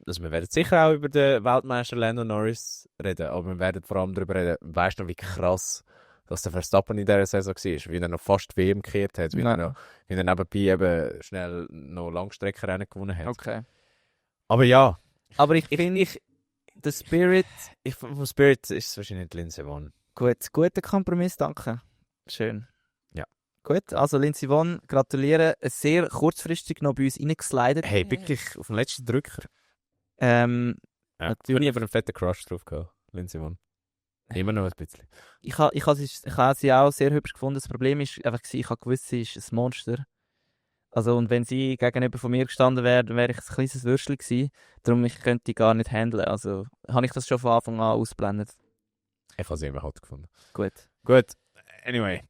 Also wir werden sicher auch über den Weltmeister Lando Norris reden, aber wir werden vor allem darüber reden, weißt du, wie krass dass der Verstappen in dieser Saison war, wie er noch fast WM gekehrt hat, wie er nebenbei eben schnell noch Langstreckenrennen gewonnen hat. Okay. Aber ja, Aber ich finde, der Spirit... vom Spirit ist es wahrscheinlich nicht Lindsay Vonn. Gut, guter Kompromiss, danke. Schön. Ja. Gut, also Lindsay Vonn, gratuliere. Sehr kurzfristig noch bei uns reingeslidet. Hey, wirklich auf den letzten Drücker. Ja. Ich habe nie aber einen fetten Crush drauf gehabt, Lindsay Vonn. Immer noch ein bisschen. Ich habe sie auch sehr hübsch gefunden. Das Problem ist einfach, ich habe gewusst, sie ist ein Monster. Also, und wenn sie gegenüber von mir gestanden wäre, dann wäre ich ein kleines Würstchen gewesen. Darum ich könnte die gar nicht handeln. Also, habe ich das schon von Anfang an ausgeblendet. Ich habe sie immer hart gefunden. Gut. Gut, anyway.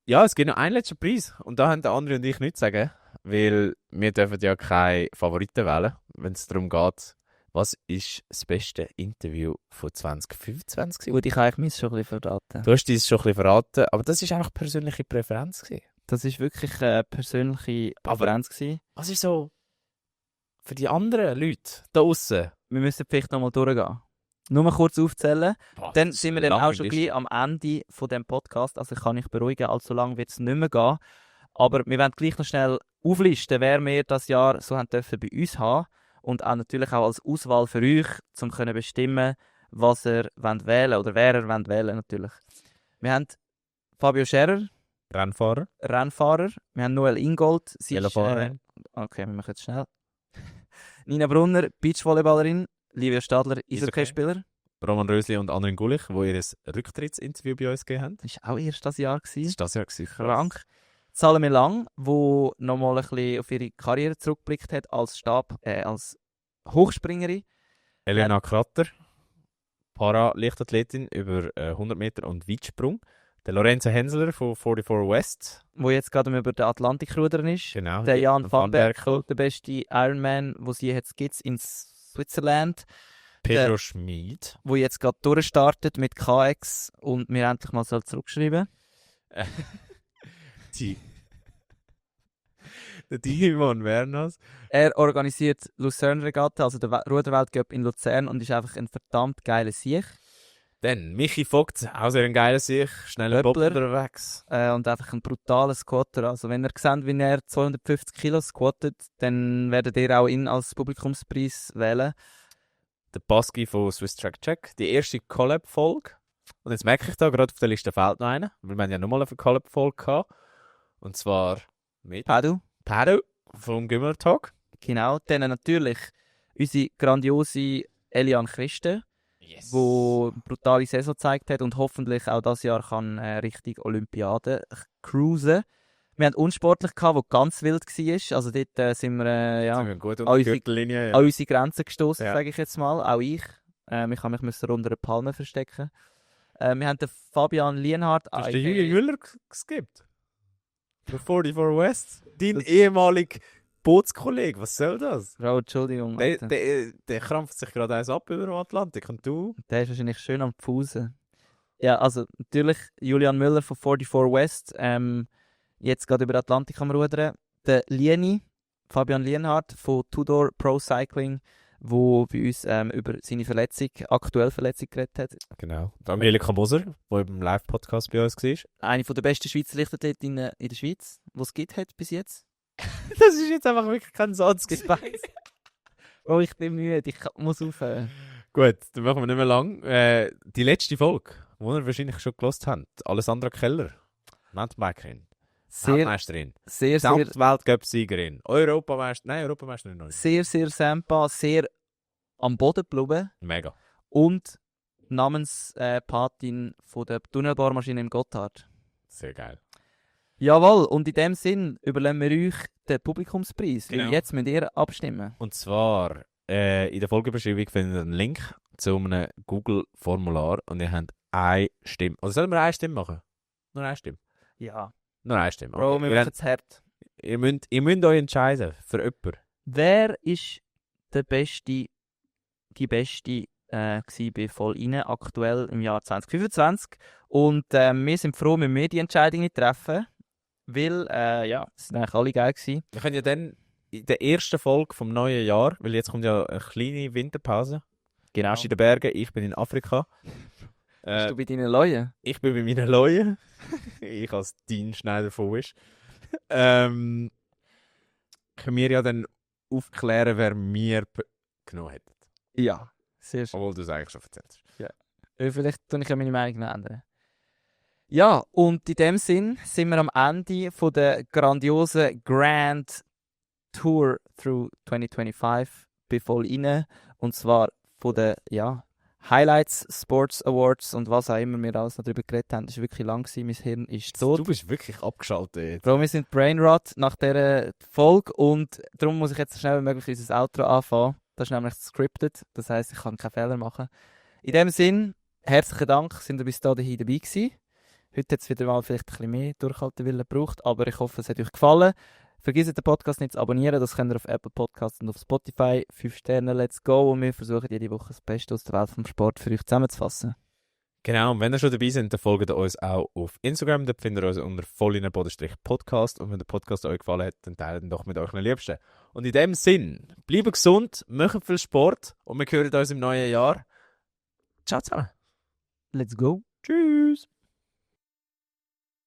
Ja, es gibt noch einen letzten Preis. Und da haben der andere und ich nichts zu sagen. Weil wir dürfen ja keine Favoriten wählen, wenn es darum geht, was ist das beste Interview von 2025 gewesen? Gut, ich habe eigentlich meins schon ein bisschen verraten. Du hast dies schon ein bisschen verraten, aber das ist einfach persönliche Präferenz gewesen. Das war wirklich eine persönliche Präferenz gewesen. Was ist so für die anderen Leute da außen? Wir müssen vielleicht nochmal durchgehen. Nur mal kurz aufzählen. Dann sind wir dann auch schon gleich am Ende von dem Podcast. Also ich kann mich beruhigen, allzu lange wird es nicht mehr gehen. Aber wir werden gleich noch schnell auflisten, wer wir das Jahr so haben dürfen bei uns haben. Und auch natürlich auch als Auswahl für euch, um zu bestimmen, was ihr wählen wollt oder wer ihr wählen natürlich. Wir haben Fabio Scherer, Rennfahrer. Rennfahrer. Wir haben Noel Ingold. Sie ist, Velofahrer. okay, wir machen jetzt schnell. Nina Brunner, Beachvolleyballerin. Livia Stadler, Eishockeyspieler. Roman Rösli und Anrin Gulich, die ihr Rücktrittsinterview bei uns gegeben haben. Das war auch erst das Jahr. Das ist das Jahr gewesen. Krank. Salome Lang, die nochmal ein bisschen auf ihre Karriere zurückgeblickt hat als als Hochspringerin. Elena Kratter, Para-Leichtathletin über 100 Meter und Weitsprung. Der Lorenzo Hensler von 44 West. Wo jetzt gerade über den Atlantik rudern ist. Genau. Der Jan van Berkel, der beste Ironman, den sie jetzt gibt in Switzerland. Pedro Schmid. Wo jetzt gerade durchstartet mit KX und mir endlich mal zurückschreiben. Der Timon Wernas. Er organisiert Luzern-Regatta, also den Ruderweltcup in Luzern, und ist einfach ein verdammt geiler Sieg. Dann Michi Vogt, auch sehr ein geiler Sieg. Schneller Böppler. Bobbler unterwegs. Und einfach ein brutaler Squatter. Also wenn ihr seht, wie er 250 Kilo squattet, dann werdet ihr auch ihn als Publikumspreis wählen. Der Baski von Swiss Track Check. Die erste Collab-Folge. Und jetzt merke ich da, gerade auf der Liste fehlt noch eine. Weil wir haben ja nochmal eine Collab-Folge gehabt. Und zwar mit Padu. Pado vom Gimmer Talk. Genau. Dann natürlich unsere grandiose Elian Christen, Yes. die eine brutale Saison gezeigt hat und hoffentlich auch dieses Jahr kann Richtung Olympiade cruisen. Wir haben unsportlich gehabt, wo ganz wild war. Also dort sind wir Jetzt sind wir gut an unter die unsere- Gürtellinie. an unsere Grenzen gestoßen, Ja. sage ich jetzt mal. Auch ich. Ich musste mich unter einer Palme verstecken. Wir haben den Fabian Lienhardt. Du hast den Julian Müller geskippt. Für 44 West? Dein ehemaliger Bootskollege, was soll das? Bro, Entschuldigung. Alter. Der krampft sich gerade eins ab über den Atlantik und du? Der ist wahrscheinlich schön am Pfusen. Ja, also natürlich Julian Müller von 44 West. Jetzt gerade über den Atlantik am Rudern. Der Lieni, Fabian Lienhardt von Tudor Pro Cycling, wo bei uns über seine aktuelle Verletzung geredet hat. Genau. Angelika Moser, die im Live-Podcast bei uns war. Eine der besten Schweizer Leichtathletinnen in der Schweiz, die es gibt hat bis jetzt. Das ist jetzt einfach wirklich kein Satz. Oh, ich bin müde, ich muss aufhören. Gut, dann machen wir nicht mehr lang. Die letzte Folge, die ihr wahrscheinlich schon gelost habt. Alessandra Keller, Mountainbikerin, Weltmeisterin, sehr, Weltcup-Siegerin, Europameisterin noch nicht. sehr Sampa, sehr am Boden geblieben Mega. und Namenspatin von der Tunnelbohrmaschine im Gotthard. Sehr geil. Jawohl, und in dem Sinn überlassen wir euch den Publikumspreis. Genau. Weil jetzt müsst ihr abstimmen. Und zwar, in der Folgebeschreibung findet ihr einen Link zu einem Google-Formular und ihr habt eine Stimme. Oder sollen wir eine Stimme machen? Nur eine Stimme? Ja. Nur eine Stimme. Bro, wir Ihr, machen es hart. ihr müsst euch entscheiden für jemanden. Wer ist die beste gewesen bei Voll rein, aktuell im Jahr 2025? Und wir sind froh, wenn wir die Entscheidung nicht treffen. Weil, es sind eigentlich alle geil gewesen. Wir können ja dann in der ersten Folge vom neuen Jahr, weil jetzt kommt ja eine kleine Winterpause. Genau. Du bist in den Bergen, ich bin in Afrika. Bist du bei deinen Leuten? Ich bin bei meinen Leuten. Ich als Dean Schneider von Wish. Können wir ja dann aufklären, wer wir genommen hätten. Ja. Sehr schön. Obwohl du es eigentlich schon erzählt hast. Vielleicht tue ich ja meine Meinung noch ändern. Ja, und in dem Sinn sind wir am Ende von der grandiosen Grand Tour through 2025 bei Voll rein. Und zwar von den Highlights, Sports Awards und was auch immer wir alles noch darüber geredet haben. Das war wirklich lang gewesen. Mein Hirn ist tot. Du bist wirklich abgeschaltet. Bro, wir sind Brainrot nach dieser Folge und darum muss ich jetzt so schnell wie möglich unser Outro anfangen. Das ist nämlich scripted, das heisst, ich kann keine Fehler machen. In dem Sinn, herzlichen Dank, sind ihr bis dahin dabei gewesen. Heute hat es wieder mal vielleicht ein bisschen mehr Durchhaltewillen gebraucht, aber ich hoffe, es hat euch gefallen. Vergesst den Podcast nicht zu abonnieren, das könnt ihr auf Apple Podcasts und auf Spotify. 5 Sterne, let's go, und wir versuchen jede Woche das Beste aus der Welt vom Sport für euch zusammenzufassen. Genau, und wenn ihr schon dabei seid, dann folgt ihr uns auch auf Instagram, dort findet ihr uns unter volline_podcast, und wenn der Podcast euch gefallen hat, dann teilt ihn doch mit euren Liebsten. Und in dem Sinn, bleibt gesund, macht viel Sport und wir hören uns im neuen Jahr. Ciao zusammen. Let's go. Tschüss.